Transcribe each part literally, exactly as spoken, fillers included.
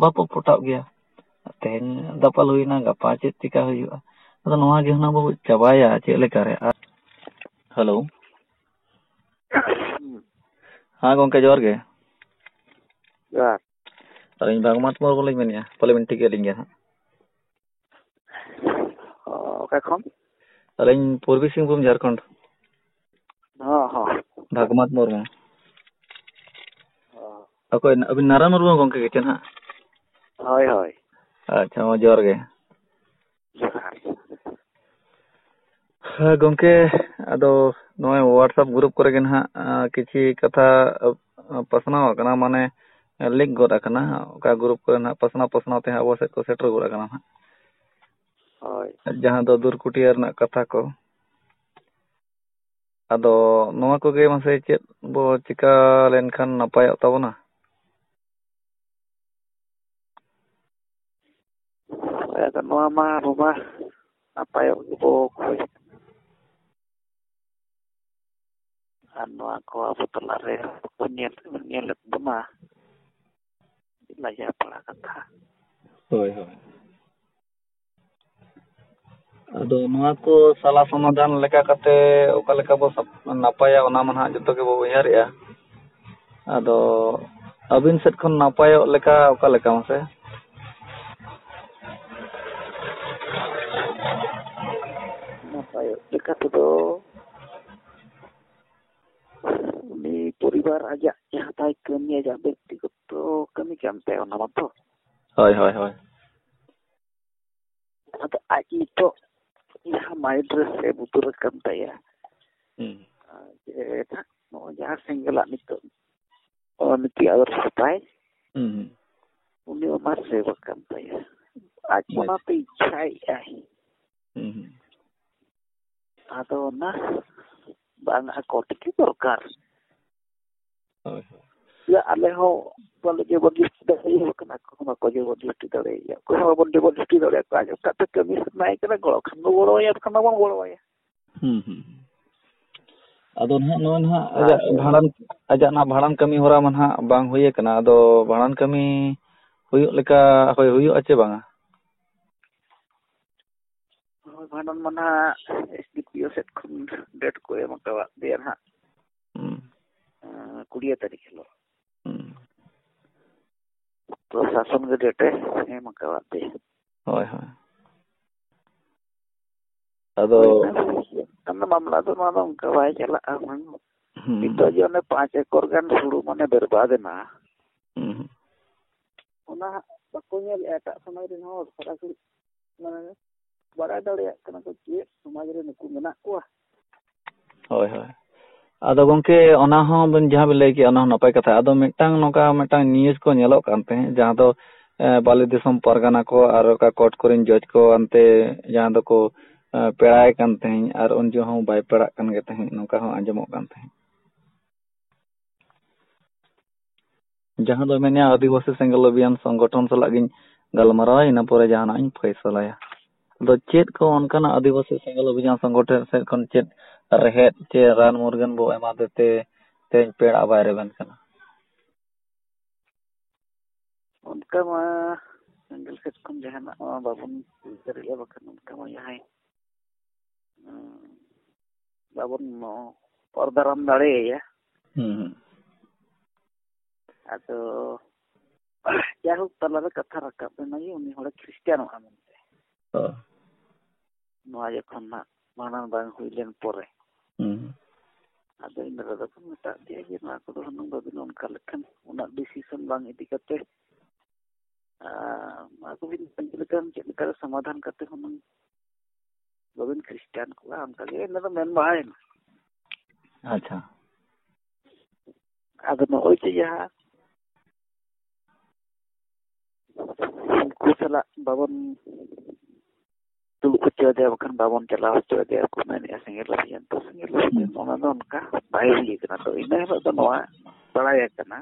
ᱵᱟᱠᱚ ᱯᱚᱴᱟᱜ ᱜᱮᱭᱟ᱾ ᱛᱮᱦᱮᱧ ᱫᱟᱯᱟᱞ ᱦᱩᱭᱱᱟ, ᱜᱟᱯᱟ ᱪᱮᱫ ᱪᱤᱠᱟ ᱦᱩᱭᱩᱜᱼᱟ? ᱟᱫᱚ ᱱᱚᱣᱟ ᱜᱮ ᱦᱩᱱᱟᱹᱝ ᱵᱚ ᱪᱟᱵᱟᱭᱟ ᱪᱮᱫ ᱞᱮᱠᱟᱨᱮ? ᱟᱨ ᱦᱮᱞᱳ᱾ ᱦᱮᱸ ᱜᱚᱢᱠᱮ, ᱡᱚᱦᱟᱨ ᱜᱮ᱾ ᱡᱚᱦᱟᱨ᱾ ᱟᱹᱞᱤᱧ ᱵᱷᱟᱜᱽᱢᱟᱛ ᱢᱩᱨᱢᱩ ᱞᱤᱧ ᱢᱮᱱᱮᱫᱼᱟ, ᱯᱟᱞᱮ ᱵᱤᱱ ᱴᱷᱤᱠᱟᱹᱭᱮᱫ ᱞᱤᱧ ᱜᱮᱭᱟ ᱦᱟᱸᱜ᱾ ᱚ, ᱚᱠᱟ ᱠᱷᱚᱱ? ᱟᱹᱞᱤᱧ ᱯᱩᱨᱵᱤ ᱥᱤᱝᱵᱷᱩᱢ, ᱡᱷᱟᱲᱠᱷᱚᱸᱰ᱾ ᱦᱚᱸ, ᱦᱚᱸ᱾ ᱵᱷᱟᱜᱽᱢᱟᱛ ᱢᱩᱨᱢᱩ᱾ ᱚ᱾ ᱚᱠᱚᱭ, ᱟᱹᱵᱤᱱ ᱱᱟᱨᱟᱭᱚᱱ ᱢᱩᱨᱢᱩ ᱜᱚᱢᱠᱮ ᱜᱮ ᱪᱮ ᱱᱟᱦᱟᱜ? ᱦᱳᱭ, ᱦᱳᱭ᱾ ᱟᱪᱪᱷᱟ, ᱢᱟ ᱡᱚᱦᱟᱨ ᱜᱮ᱾ ᱡᱚᱦᱟᱨ᱾ ᱦᱮᱸ ᱜᱚᱢᱠᱮ, ᱟᱫᱚ ᱱᱚᱜᱼᱚᱭ WhatsApp group ᱠᱚᱨᱮ ᱜᱮ ᱱᱟᱦᱟᱜ, ᱟᱸ, ᱠᱤᱪᱷᱤ ᱠᱟᱛᱷᱟ, ᱟᱸ, ᱯᱟᱥᱱᱟᱣ ᱟᱠᱟᱱᱟ, ᱢᱟᱱᱮ leak ᱜᱚᱫ ᱟᱠᱟᱱᱟ᱾ ᱚᱠᱟ group ᱠᱚᱨᱮ ᱱᱟᱦᱟᱜ ᱯᱟᱥᱱᱟᱣ ᱯᱟᱥᱱᱟᱣ ᱛᱮ ᱦᱟᱸᱜ ᱟᱵᱚ ᱥᱮᱫ ᱠᱚ ᱥᱮᱴᱮᱨ ᱜᱚᱫ ᱟᱠᱟᱱᱟ ᱱᱟᱦᱟᱜ᱾ ᱦᱳᱭ᱾ ᱡᱟᱦᱟᱸ ᱫᱚ ᱫᱩᱨᱠᱩᱴᱤᱭᱟᱹ ᱨᱮᱱᱟᱜ ᱠᱟᱛᱷᱟ ᱠᱚ᱾ ᱟᱫᱚ ᱱᱚᱣᱟ ᱠᱚᱜᱮ ᱢᱟᱥᱮ ᱪᱮᱫ ᱵᱚ ᱪᱤᱠᱟ ᱞᱮᱱᱠᱷᱟᱱ ᱱᱟᱯᱟᱭᱚᱜ ᱛᱟᱵᱚᱱᱟ? ᱦᱳᱭ, ᱟᱫᱚ ᱱᱚᱣᱟ ᱢᱟ ᱟᱵᱚ ᱢᱟ ᱱᱟᱯᱟᱭᱚᱜ ᱜᱮᱵᱚ ᱠᱷᱚᱡᱽ᱾ ᱟᱨ ᱱᱚᱣᱟ ᱠᱚ ᱟᱵᱚ ᱛᱟᱞᱟᱨᱮ ᱵᱟᱠᱚ ᱧᱮᱞ, ᱧᱮᱞᱮᱫ ᱵᱚᱱᱟ᱾ ᱞᱟᱡᱟ ᱯᱟᱲᱟ ᱠᱟᱛᱷᱟ᱾ ᱦᱳᱭ, ᱦᱳᱭ᱾ ᱟᱫᱚ ᱱᱚᱣᱟ ᱠᱚ ᱥᱟᱞᱟ ᱥᱚᱢᱟᱫᱷᱟᱱ ᱞᱮᱠᱟ ᱠᱟᱛᱮ ᱚᱠᱟ ᱞᱮᱠᱟ ᱵᱚ ᱥᱟᱯ-, ᱱᱟᱯᱟᱭᱟ, ᱚᱱᱟ ᱢᱟ ᱱᱟᱦᱟᱜ ᱡᱚᱛᱚ ᱜᱮᱵᱚ ᱩᱭᱦᱟᱹᱨᱮᱜᱼᱟ᱾ ᱟᱫᱚ ᱟᱹᱵᱤᱱ ᱥᱮᱫ ᱠᱷᱚᱱ ᱱᱟᱯᱟᱭᱚᱜ ᱞᱮᱠᱟ ᱚᱠᱟ ᱞᱮᱠᱟ ᱢᱟᱥᱮ? ᱱᱟᱯᱟᱭᱚᱜ ᱞᱮᱠᱟ ᱛᱮᱫᱚ ᱩᱱᱤ ᱯᱚᱨᱤᱵᱟᱨ ᱟᱡᱟᱜ ᱡᱟᱦᱟᱸ ᱛᱟᱭ ᱠᱟᱹᱢᱤ, ᱟᱡᱟᱜ ᱵᱮᱠᱛᱤᱜᱚᱛᱚ ᱠᱟᱹᱢᱤ ᱠᱟᱱ ᱛᱟᱭᱟ, ᱚᱱᱟ ᱢᱟᱛᱚ᱾ ᱦᱳᱭ, ᱦᱳᱭ, ᱦᱳᱭ᱾ ᱟᱫᱚ ᱟᱡ ᱱᱤᱛᱚᱜ ᱡᱟᱦᱟᱸ mind ᱨᱮ ᱥᱮ ᱵᱩᱫᱟᱹᱨ ᱟᱠᱟᱱ ᱛᱟᱭᱟ, ᱦᱩᱸ᱾ ᱟᱨ ᱡᱮ ᱱᱟᱜ ᱱᱚᱜᱼᱚᱭ ᱡᱟᱦᱟᱸ ᱥᱮᱸᱜᱮᱞᱟᱜ ᱱᱤᱛᱚᱜ, ᱚ, ᱱᱤᱛᱤ ᱟᱫᱚᱨᱥᱚ ᱛᱟᱭ, ᱦᱩᱸ, ᱦᱩᱸ᱾ ᱩᱱᱤ ᱚᱱᱟ ᱥᱮᱵᱟ ᱠᱟᱱ ᱛᱟᱭᱟ᱾ ᱟᱡ ᱦᱳᱭ᱾ ᱚᱱᱟᱛᱮ ᱤᱪᱪᱷᱟᱭᱮᱫᱼᱟᱭ᱾ ᱦᱩᱸ, ᱦᱩᱸ᱾ ᱟᱫᱚ ᱚᱱᱟ ᱵᱟᱝ ᱟᱠᱚ ᱛᱮᱜᱮ ᱫᱚᱨᱠᱟᱨ᱾ ᱦᱳᱭ, ᱦᱳᱭ᱾ ᱭᱟ, ᱟᱞᱮ ᱦᱚᱸ ᱵᱟᱞᱮ ᱡᱚᱵᱚᱨᱫᱚᱥᱛᱤ ᱫᱟᱲᱮᱭᱟᱠᱚ ᱠᱟᱱᱟ, ᱟᱠᱚ ᱦᱚᱸ ᱵᱟᱠᱚ ᱡᱚᱵᱚᱨᱫᱚᱥᱛᱤ ᱫᱟᱲᱮᱭᱟᱭᱟ᱾ ᱚᱠᱚᱭ ᱦᱚᱸ ᱵᱟᱵᱚᱱ ᱡᱚᱵᱚᱨᱫᱚᱥᱛᱤ ᱫᱟᱲᱮᱭᱟᱠᱚᱣᱟ᱾ ᱟᱡ ᱚᱠᱟᱛᱮ ᱠᱟᱹᱢᱤ ᱥᱟᱱᱟᱭᱮ ᱠᱟᱱᱟ, ᱜᱚᱲᱚ ᱠᱷᱟᱱ ᱵᱚ ᱜᱚᱲᱚᱣᱟᱭᱟ, ᱵᱟᱠᱷᱟᱱ ᱵᱟᱵᱚᱱ ᱜᱚᱲᱚᱣᱟᱭᱟ᱾ ᱦᱩᱸ, ᱦᱩᱸ᱾ ᱟᱫᱚ ᱱᱟᱦᱟᱜ ᱱᱚᱜᱼᱚᱭ ᱱᱟᱦᱟᱜ ᱟᱨ ᱟᱡᱟᱜ ᱪᱮᱫ? ᱵᱷᱟᱸᱰᱟᱱ, ᱟᱡᱟᱜ ᱱᱟᱦᱟᱜ ᱵᱷᱟᱸᱰᱟᱱ ᱠᱟᱹᱢᱤ ᱦᱚᱨᱟ ᱢᱟ ᱱᱟᱦᱟᱜ ᱵᱟᱝ ᱦᱩᱭ ᱟᱠᱟᱱᱟ᱾ ᱟᱫᱚ ᱵᱷᱟᱸᱰᱟᱱ ᱠᱟᱹᱢᱤ ᱦᱩᱭᱩᱜ ᱞᱮᱠᱟ ᱦᱩᱭ ᱦᱩᱭᱩᱜᱼᱟ ᱪᱮ ᱵᱟᱝᱟ? ᱦᱳᱭ, ᱵᱷᱟᱸᱰᱟᱱ ᱢᱟ ᱱᱟᱦᱟᱜ ᱮᱥ ᱰᱤ ᱯᱤ ᱳ ᱥᱮᱫ ᱠᱷᱚᱱ ᱰᱮᱴ ᱠᱚ ᱮᱢ ᱟᱠᱟᱣᱟᱫ ᱞᱮᱭᱟ ᱱᱟᱦᱟᱜ᱾ ᱦᱩᱸ᱾ ᱟᱸ, ᱠᱩᱲᱤᱭᱟᱹ ᱛᱟᱹᱨᱤᱠᱷ ᱦᱤᱞᱳᱜ᱾ ᱦᱩᱸ᱾ ᱯᱨᱚᱥᱟᱥᱚᱱ ᱜᱮ ᱰᱮᱴ ᱮ ᱮᱢ ᱟᱠᱟᱣᱟᱫ ᱞᱮᱭᱟ᱾ ᱦᱳᱭ, ᱦᱳᱭ᱾ ᱟᱫᱚ ᱦᱳᱭ, ᱚᱱᱟ ᱢᱟᱢᱞᱟ ᱫᱚ ᱱᱚᱣᱟ ᱫᱚ ᱚᱱᱠᱟ ᱵᱟᱭ ᱪᱟᱞᱟᱜᱼᱟ ᱦᱩᱱᱟᱹᱝ᱾ ᱦᱩᱸ᱾ ᱱᱤᱛᱚᱜ ᱡᱮ ᱚᱱᱮ ᱯᱟᱸᱪ ᱮᱠᱚᱨ ᱜᱟᱱ ᱦᱩᱲᱩ ᱢᱟᱱᱮ ᱵᱮᱨᱵᱟᱫ ᱮᱱᱟ᱾ ᱦᱩᱸ᱾ ᱚᱱᱟ ᱦᱟᱸᱜ ᱵᱟᱠᱚ ᱧᱮᱞᱮᱫᱼᱟ ᱮᱴᱟᱜ ᱥᱚᱢᱟᱡᱽ ᱨᱮᱱ ᱦᱚᱲ, ᱥᱟᱨᱟ ᱜᱷᱟᱹᱲᱤᱡ ᱢᱟᱱᱮ ᱵᱟᱲᱟᱭ ᱫᱟᱲᱮᱭᱟᱜ ᱠᱟᱱᱟ ᱠᱚ ᱪᱮᱫ ᱥᱚᱢᱟᱡᱽ ᱨᱮ ᱱᱩᱠᱩ ᱢᱮᱱᱟᱜ ᱠᱚᱣᱟ᱾ ᱦᱳᱭ, ᱦᱳᱭ᱾ ᱟᱫᱚ ᱜᱚᱢᱠᱮ, ᱚᱱᱟ ᱦᱚᱸ ᱵᱮᱱ, ᱡᱟᱦᱟᱸ ᱵᱮᱱ ᱞᱟᱹᱭ ᱠᱮᱜᱼᱟ, ᱚᱱᱟ ᱦᱚᱸ ᱱᱟᱯᱟᱭ ᱠᱟᱛᱷᱟ᱾ ᱟᱫᱚ ᱢᱤᱫᱴᱟᱝ ᱱᱚᱝᱠᱟ ᱢᱤᱫᱴᱟᱝ ᱱᱤᱭᱩᱡᱽ ᱠᱚ ᱧᱮᱞᱚᱜ ᱠᱟᱱ ᱛᱟᱦᱮᱸᱫ, ᱡᱟᱦᱟᱸ ᱫᱚ, ᱮ, ᱵᱟᱞᱤ ᱫᱤᱥᱚᱢ ᱯᱟᱨᱜᱟᱱᱟ ᱠᱚ ᱟᱨ ᱚᱠᱟ ᱠᱳᱨᱴ ᱠᱚᱨᱮᱱ ᱡᱚᱡᱽ ᱠᱚ ᱚᱱᱛᱮ ᱡᱟᱦᱟᱸ ᱫᱚᱠᱚ, ᱮ, ᱯᱮᱲᱟᱭ ᱠᱟᱱ ᱛᱟᱦᱮᱸᱫ ᱟᱨ ᱩᱱ ᱡᱚᱦᱚᱜ ᱦᱚᱸ ᱵᱟᱭ ᱯᱮᱲᱟᱜ ᱠᱟᱱ ᱜᱮ ᱛᱟᱦᱮᱸᱫ, ᱱᱚᱝᱠᱟ ᱦᱚᱸ ᱟᱸᱡᱚᱢᱚᱜ ᱠᱟᱱ ᱛᱟᱦᱮᱸᱫ᱾ ᱡᱟᱦᱟᱸ ᱫᱚ ᱢᱮᱱᱮᱜᱼᱟ, ᱟᱹᱫᱤᱵᱟᱹᱥᱤ ᱥᱮᱸᱜᱮᱞ ᱚᱵᱷᱤᱭᱟᱱ ᱥᱚᱝᱜᱚᱴᱷᱚᱱ ᱥᱟᱞᱟᱜ ᱜᱤᱧ ᱜᱟᱞᱢᱟᱨᱟᱣᱟ, ᱤᱱᱟᱹ ᱯᱚᱨᱮ ᱡᱟᱦᱟᱱᱟᱜ ᱤᱧ ᱯᱷᱚᱭᱥᱟᱞᱟᱭᱟ᱾ ᱟᱫᱚ ᱪᱮᱫ ᱠᱚ ᱚᱱᱠᱟᱱᱟᱜ ᱟᱹᱫᱤᱵᱟᱹᱥᱤ ᱥᱮᱸᱜᱮᱞ ᱚᱵᱷᱤᱭᱟᱱ ᱥᱚᱝᱜᱚᱴᱷᱚᱱ ᱥᱮᱫ ᱠᱷᱚᱱ ᱪᱮᱫ ᱨᱮᱦᱮᱫ ᱪᱮ ᱨᱟᱱ ᱢᱩᱨᱜᱟᱹᱱ ᱵᱚ ᱮᱢᱟᱫᱮ ᱛᱮ ᱛᱮᱦᱮᱧ ᱯᱮᱲᱟᱜ ᱵᱟᱭ ᱨᱮᱵᱮᱱ ᱠᱟᱱᱟ? ᱚᱱᱠᱟ ᱢᱟ ᱥᱮᱸᱜᱮᱞ ᱥᱮᱫ ᱠᱷᱚᱱ ᱡᱟᱦᱟᱱᱟᱜ ᱢᱟ ᱵᱟᱵᱚᱱ ᱩᱭᱦᱟᱹᱨᱮᱜᱼᱟ, ᱵᱟᱠᱷᱟᱱ ᱚᱱᱠᱟ ᱢᱟ ᱡᱟᱦᱟᱸᱭ, ᱩᱸ, ᱵᱟᱵᱚᱱ ᱚᱨ ᱫᱟᱨᱟᱢ ᱫᱟᱲᱮᱭᱟᱭᱟ᱾ ᱦᱩᱸ, ᱦᱩᱸ᱾ ᱟᱫᱚ ᱡᱟᱭᱦᱳᱠ, ᱛᱟᱞᱟᱨᱮ ᱠᱟᱛᱷᱟ ᱨᱟᱠᱟᱵ ᱞᱮᱱᱟ ᱡᱮ ᱩᱱᱤ ᱦᱚᱲᱮ ᱠᱷᱨᱤᱥᱴᱟᱱᱚᱜᱼᱟ ᱢᱮᱱᱛᱮ᱾ ᱦᱳᱭ᱾ ᱱᱚᱣᱟ ᱡᱚᱠᱷᱚᱱ ᱱᱟᱜ ᱵᱷᱟᱸᱰᱟᱱ ᱵᱟᱝ ᱦᱩᱭ ᱞᱮᱱ ᱯᱚᱨᱮ᱾ ᱦᱩᱸ᱾ ᱟᱫᱚ ᱤᱱᱟᱹ ᱨᱮᱫᱚ ᱠᱚ ᱢᱮᱛᱟᱜ ᱫᱮᱭᱟ ᱡᱮ ᱱᱚᱣᱟ ᱠᱚᱫᱚ ᱦᱩᱱᱟᱹᱝ ᱵᱟᱹᱵᱤᱱ ᱚᱱᱠᱟ ᱞᱮᱠᱷᱟᱱ, ᱚᱱᱟ ᱰᱤᱥᱤᱥᱚᱱ ᱵᱟᱝ ᱤᱫᱤ ᱠᱟᱛᱮ, ᱟᱨ ᱱᱚᱣᱟ ᱠᱚᱵᱤᱱ ᱪᱮᱫ ᱞᱮᱠᱟ, ᱪᱮᱫ ᱞᱮᱠᱟᱨᱮ ᱥᱚᱢᱟᱫᱷᱟᱱ ᱠᱟᱛᱮ ᱦᱩᱱᱟᱹᱝ ᱵᱟᱹᱵᱤᱱ ᱠᱷᱨᱤᱥᱴᱟᱱ ᱠᱚᱜᱼᱟ, ᱚᱱᱠᱟ ᱜᱮ ᱤᱱᱟᱹ ᱫᱚ ᱢᱮᱱ ᱵᱟᱲᱟᱭᱮᱱᱟ᱾ ᱟᱪᱪᱷᱟ᱾ ᱟᱫᱚ ᱱᱚᱜᱼᱚᱭ ᱡᱮ ᱡᱟᱦᱟᱸ ᱩᱱᱠᱩ ᱥᱟᱞᱟᱜ ᱵᱟᱵᱚᱱ ᱫᱩᱲᱩᱵ ᱦᱚᱪᱚ ᱟᱫᱮᱭᱟ, ᱵᱟᱠᱷᱟᱱ ᱵᱟᱵᱚᱱ ᱪᱟᱞᱟᱣ ᱦᱚᱪᱚ ᱟᱫᱮᱭᱟ, ᱠᱚ ᱢᱮᱱᱮᱫᱼᱟ ᱥᱮᱸᱜᱮᱞ ᱚᱵᱷᱤᱭᱟᱱ᱾ ᱛᱚ ᱥᱮᱸᱜᱮᱞ ᱚᱵᱷᱤᱭᱟᱱ ᱦᱩᱸ᱾ ᱚᱱᱟ ᱫᱚ ᱚᱱᱠᱟ ᱵᱟᱭ ᱦᱩᱭ ᱠᱟᱱᱟ᱾ ᱛᱚ ᱤᱱᱟᱹ ᱦᱤᱞᱳᱜ ᱫᱚ ᱱᱚᱣᱟ ᱵᱟᱲᱟᱭ ᱟᱠᱟᱱᱟ,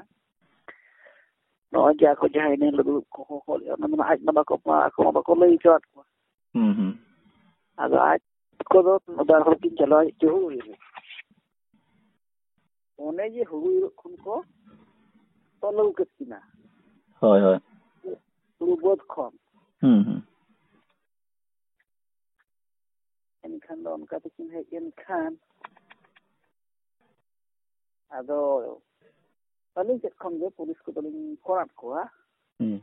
ᱱᱚᱜᱼᱚᱭ ᱡᱮ ᱟᱠᱚ ᱡᱟᱦᱟᱸ ᱤᱱᱟᱹ ᱦᱤᱞᱳᱜ ᱫᱩᱲᱩᱵ ᱠᱚ ᱦᱚᱦᱚ ᱞᱮᱫᱼᱟ, ᱚᱱᱟ ᱫᱚ ᱟᱡ ᱢᱟ ᱵᱟᱠᱚ, ᱟᱠᱚ ᱢᱟ ᱵᱟᱠᱚ ᱞᱟᱹᱭ ᱦᱚᱪᱚᱣᱟᱫ ᱠᱚᱣᱟ᱾ ᱦᱩᱸ, ᱦᱩᱸ᱾ ᱟᱫᱚ ᱟᱡ ᱠᱚᱫᱚ ᱵᱟᱨ ᱦᱚᱲ ᱠᱤᱱ ᱪᱟᱞᱟᱣ ᱦᱮᱡ ᱦᱚᱪᱚ ᱦᱩᱭ ᱮᱱᱟ᱾ ᱚᱱᱮ ᱡᱮ ᱦᱩᱲᱩ ᱤᱨᱚᱜ ᱠᱷᱚᱱ ᱠᱚ ᱛᱚᱞ ᱟᱹᱜᱩ ᱠᱮᱫ ᱠᱤᱱᱟ᱾ ᱦᱳᱭ, ᱦᱳᱭ᱾ ᱦᱩᱸ, ᱦᱩᱸ᱾ ᱮᱱᱠᱷᱟᱱ ᱫᱚ ᱚᱱᱠᱟ ᱛᱮᱠᱤᱱ ᱦᱮᱡ ᱮᱱ ᱠᱷᱟᱱ, ᱟᱫᱚ ᱟᱹᱞᱤᱧ ᱥᱮᱫ ᱠᱷᱚᱱ ᱜᱮ ᱯᱩᱞᱤᱥ ᱠᱚᱫᱚ ᱞᱤᱧ ᱯᱷᱳᱱ ᱟᱫ ᱠᱚᱣᱟ᱾ ᱦᱩᱸ᱾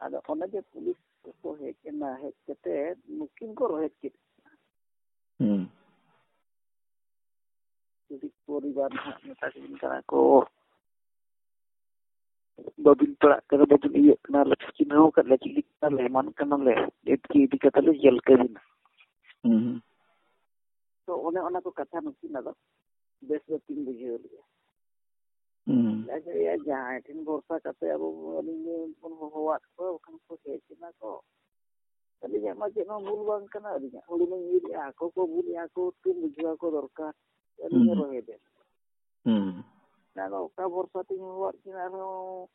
ᱟᱫᱚ ᱚᱱᱮ ᱡᱮ ᱯᱩᱞᱤᱥ ᱠᱚ ᱦᱮᱡ ᱮᱱᱟ, ᱦᱮᱡ ᱠᱟᱛᱮ ᱱᱩᱠᱤᱱ ᱠᱚ ᱨᱚᱦᱮᱫ ᱠᱮᱫ᱾ ᱦᱩᱸ᱾ ᱡᱩᱫᱤ ᱯᱚᱨᱤᱵᱟᱨ ᱱᱟᱦᱟᱜ ᱢᱮᱛᱟ ᱠᱤᱱ ᱠᱟᱱᱟ ᱠᱚ, "ᱵᱟᱹᱵᱤᱱ ᱯᱟᱲᱟᱜ ᱠᱟᱱᱟ, ᱵᱟᱹᱵᱤᱱ ᱤᱭᱟᱹᱜ ᱠᱟᱱᱟ, ᱟᱞᱮ ᱯᱮ ᱪᱤᱱᱦᱟᱹᱣ ᱟᱠᱟᱫ ᱞᱮᱭᱟ, ᱪᱤᱞᱤ ᱠᱟᱱᱟᱞᱮ, ᱮᱢᱟᱱ ᱠᱟᱱᱟᱞᱮ, ᱮᱴᱠᱤ ᱤᱫᱤ ᱠᱟᱛᱮ ᱞᱮ ᱧᱮᱞ ᱠᱟᱹᱵᱤᱱᱟ᱾" ᱦᱩᱸ, ᱦᱩᱸ᱾ ᱛᱚ ᱚᱱᱮ ᱚᱱᱟ ᱠᱚ ᱠᱟᱛᱷᱟ ᱱᱩᱠᱤᱱ ᱟᱫᱚ ᱵᱮᱥ ᱵᱟᱹᱠᱤᱱ ᱵᱩᱡᱷᱟᱹᱣ ᱞᱮᱜᱼᱟ᱾ ᱦᱩᱸ᱾ ᱞᱟᱹᱭᱟ, ᱡᱟᱦᱟᱸᱭ ᱴᱷᱮᱱ ᱵᱷᱚᱨᱥᱟ ᱠᱟᱛᱮ ᱟᱵᱚ ᱵᱚᱱ, ᱟᱹᱞᱤᱧ ᱵᱚᱱ ᱦᱚᱦᱚᱣᱟᱫ ᱠᱚᱣᱟ, ᱵᱟᱠᱷᱟᱱ ᱠᱚ ᱦᱮᱡ ᱮᱱᱟ ᱠᱚ᱾ ᱟᱹᱞᱤᱧᱟᱜ ᱢᱟ ᱪᱮᱫ ᱦᱚᱸ ᱵᱷᱩᱞ ᱵᱟᱝ ᱠᱟᱱᱟ, ᱟᱹᱞᱤᱧᱟᱜ ᱦᱩᱲᱩ ᱞᱤᱧ ᱤᱨᱮᱜᱼᱟ, ᱟᱠᱚ ᱠᱚ ᱵᱷᱩᱞᱮᱜᱼᱟ, ᱟᱠᱚ ᱠᱚ ᱵᱩᱡᱷᱟᱹᱣ ᱟᱠᱚ ᱫᱚᱨᱠᱟᱨ᱾ ᱟᱹᱞᱤᱧ ᱦᱩᱸ᱾ ᱨᱚᱦᱮᱫ ᱮᱫ᱾ ᱦᱩᱸ᱾ ᱟᱫᱚ ᱚᱠᱟ ᱵᱷᱚᱨᱥᱟ ᱛᱤᱧ ᱦᱚᱦᱚᱣᱟᱫ ᱠᱤᱱᱟ ᱟᱨᱦᱚᱸ,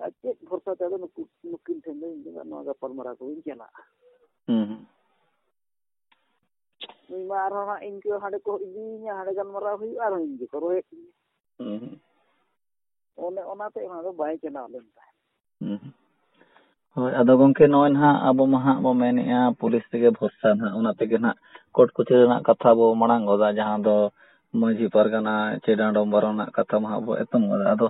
ᱟᱨ ᱪᱮᱫ ᱵᱷᱚᱨᱥᱟ ᱛᱮ ᱟᱫᱚ ᱱᱩᱠᱩ, ᱱᱩᱠᱤᱱ ᱴᱷᱮᱱ ᱫᱚ ᱤᱧ ᱫᱚ ᱱᱚᱣᱟ ᱜᱟᱯᱟᱞᱢᱟᱨᱟᱣ ᱠᱚ ᱵᱟᱹᱧ ᱪᱟᱞᱟᱜᱼᱟ᱾ ᱦᱩᱸ, ᱦᱩᱸ᱾ ᱱᱩᱭ ᱢᱟ ᱟᱨᱦᱚᱸ ᱦᱟᱸᱜ ᱤᱧ ᱠᱚ ᱦᱟᱸᱰᱮ ᱠᱚ ᱤᱫᱤᱭᱤᱧᱟ, ᱦᱟᱸᱰᱮ ᱜᱟᱞᱢᱟᱨᱟᱣ ᱦᱩᱭᱩᱜᱼᱟ, ᱟᱨᱦᱚᱸ ᱤᱧ ᱜᱮᱠᱚ ᱨᱚᱦᱮᱫ ᱤᱧᱟ᱾ ᱦᱩᱸ, ᱦᱩᱸ᱾ ᱚᱱᱮ ᱚᱱᱟᱛᱮ ᱚᱱᱟ ᱫᱚ ᱵᱟᱭ ᱪᱟᱞᱟᱣ ᱞᱮᱱ ᱛᱟᱦᱮᱸᱫ᱾ ᱦᱩᱸ᱾ ᱦᱳᱭ, ᱟᱫᱚ ᱜᱚᱢᱠᱮ, ᱱᱚᱜᱼᱚᱭ ᱱᱟᱦᱟᱜ ᱟᱵᱚ ᱢᱟ ᱦᱟᱸᱜ ᱵᱚ ᱢᱮᱱᱮᱜᱼᱟ ᱯᱩᱞᱤᱥ ᱨᱮᱜᱮ ᱵᱷᱚᱨᱥᱟ ᱱᱟᱦᱟᱜ, ᱚᱱᱟ ᱛᱮᱜᱮ ᱱᱟᱦᱟᱜ ᱠᱳᱨᱴ ᱠᱚᱪᱟᱹᱨᱤ ᱨᱮᱱᱟᱜ ᱠᱟᱛᱷᱟ ᱵᱚ ᱢᱟᱲᱟᱝ ᱜᱚᱫᱟ, ᱡᱟᱦᱟᱸ ᱫᱚ ᱢᱟᱹᱡᱷᱤ ᱯᱟᱨᱜᱟᱱᱟ ᱪᱮ ᱰᱟᱸᱰᱚᱢ ᱵᱟᱨᱚᱱ ᱨᱮᱱᱟᱜ ᱠᱟᱛᱷᱟ ᱢᱟ ᱦᱟᱸᱜ ᱵᱚ ᱮᱛᱚᱢ ᱜᱚᱫᱟ᱾ ᱟᱫᱚ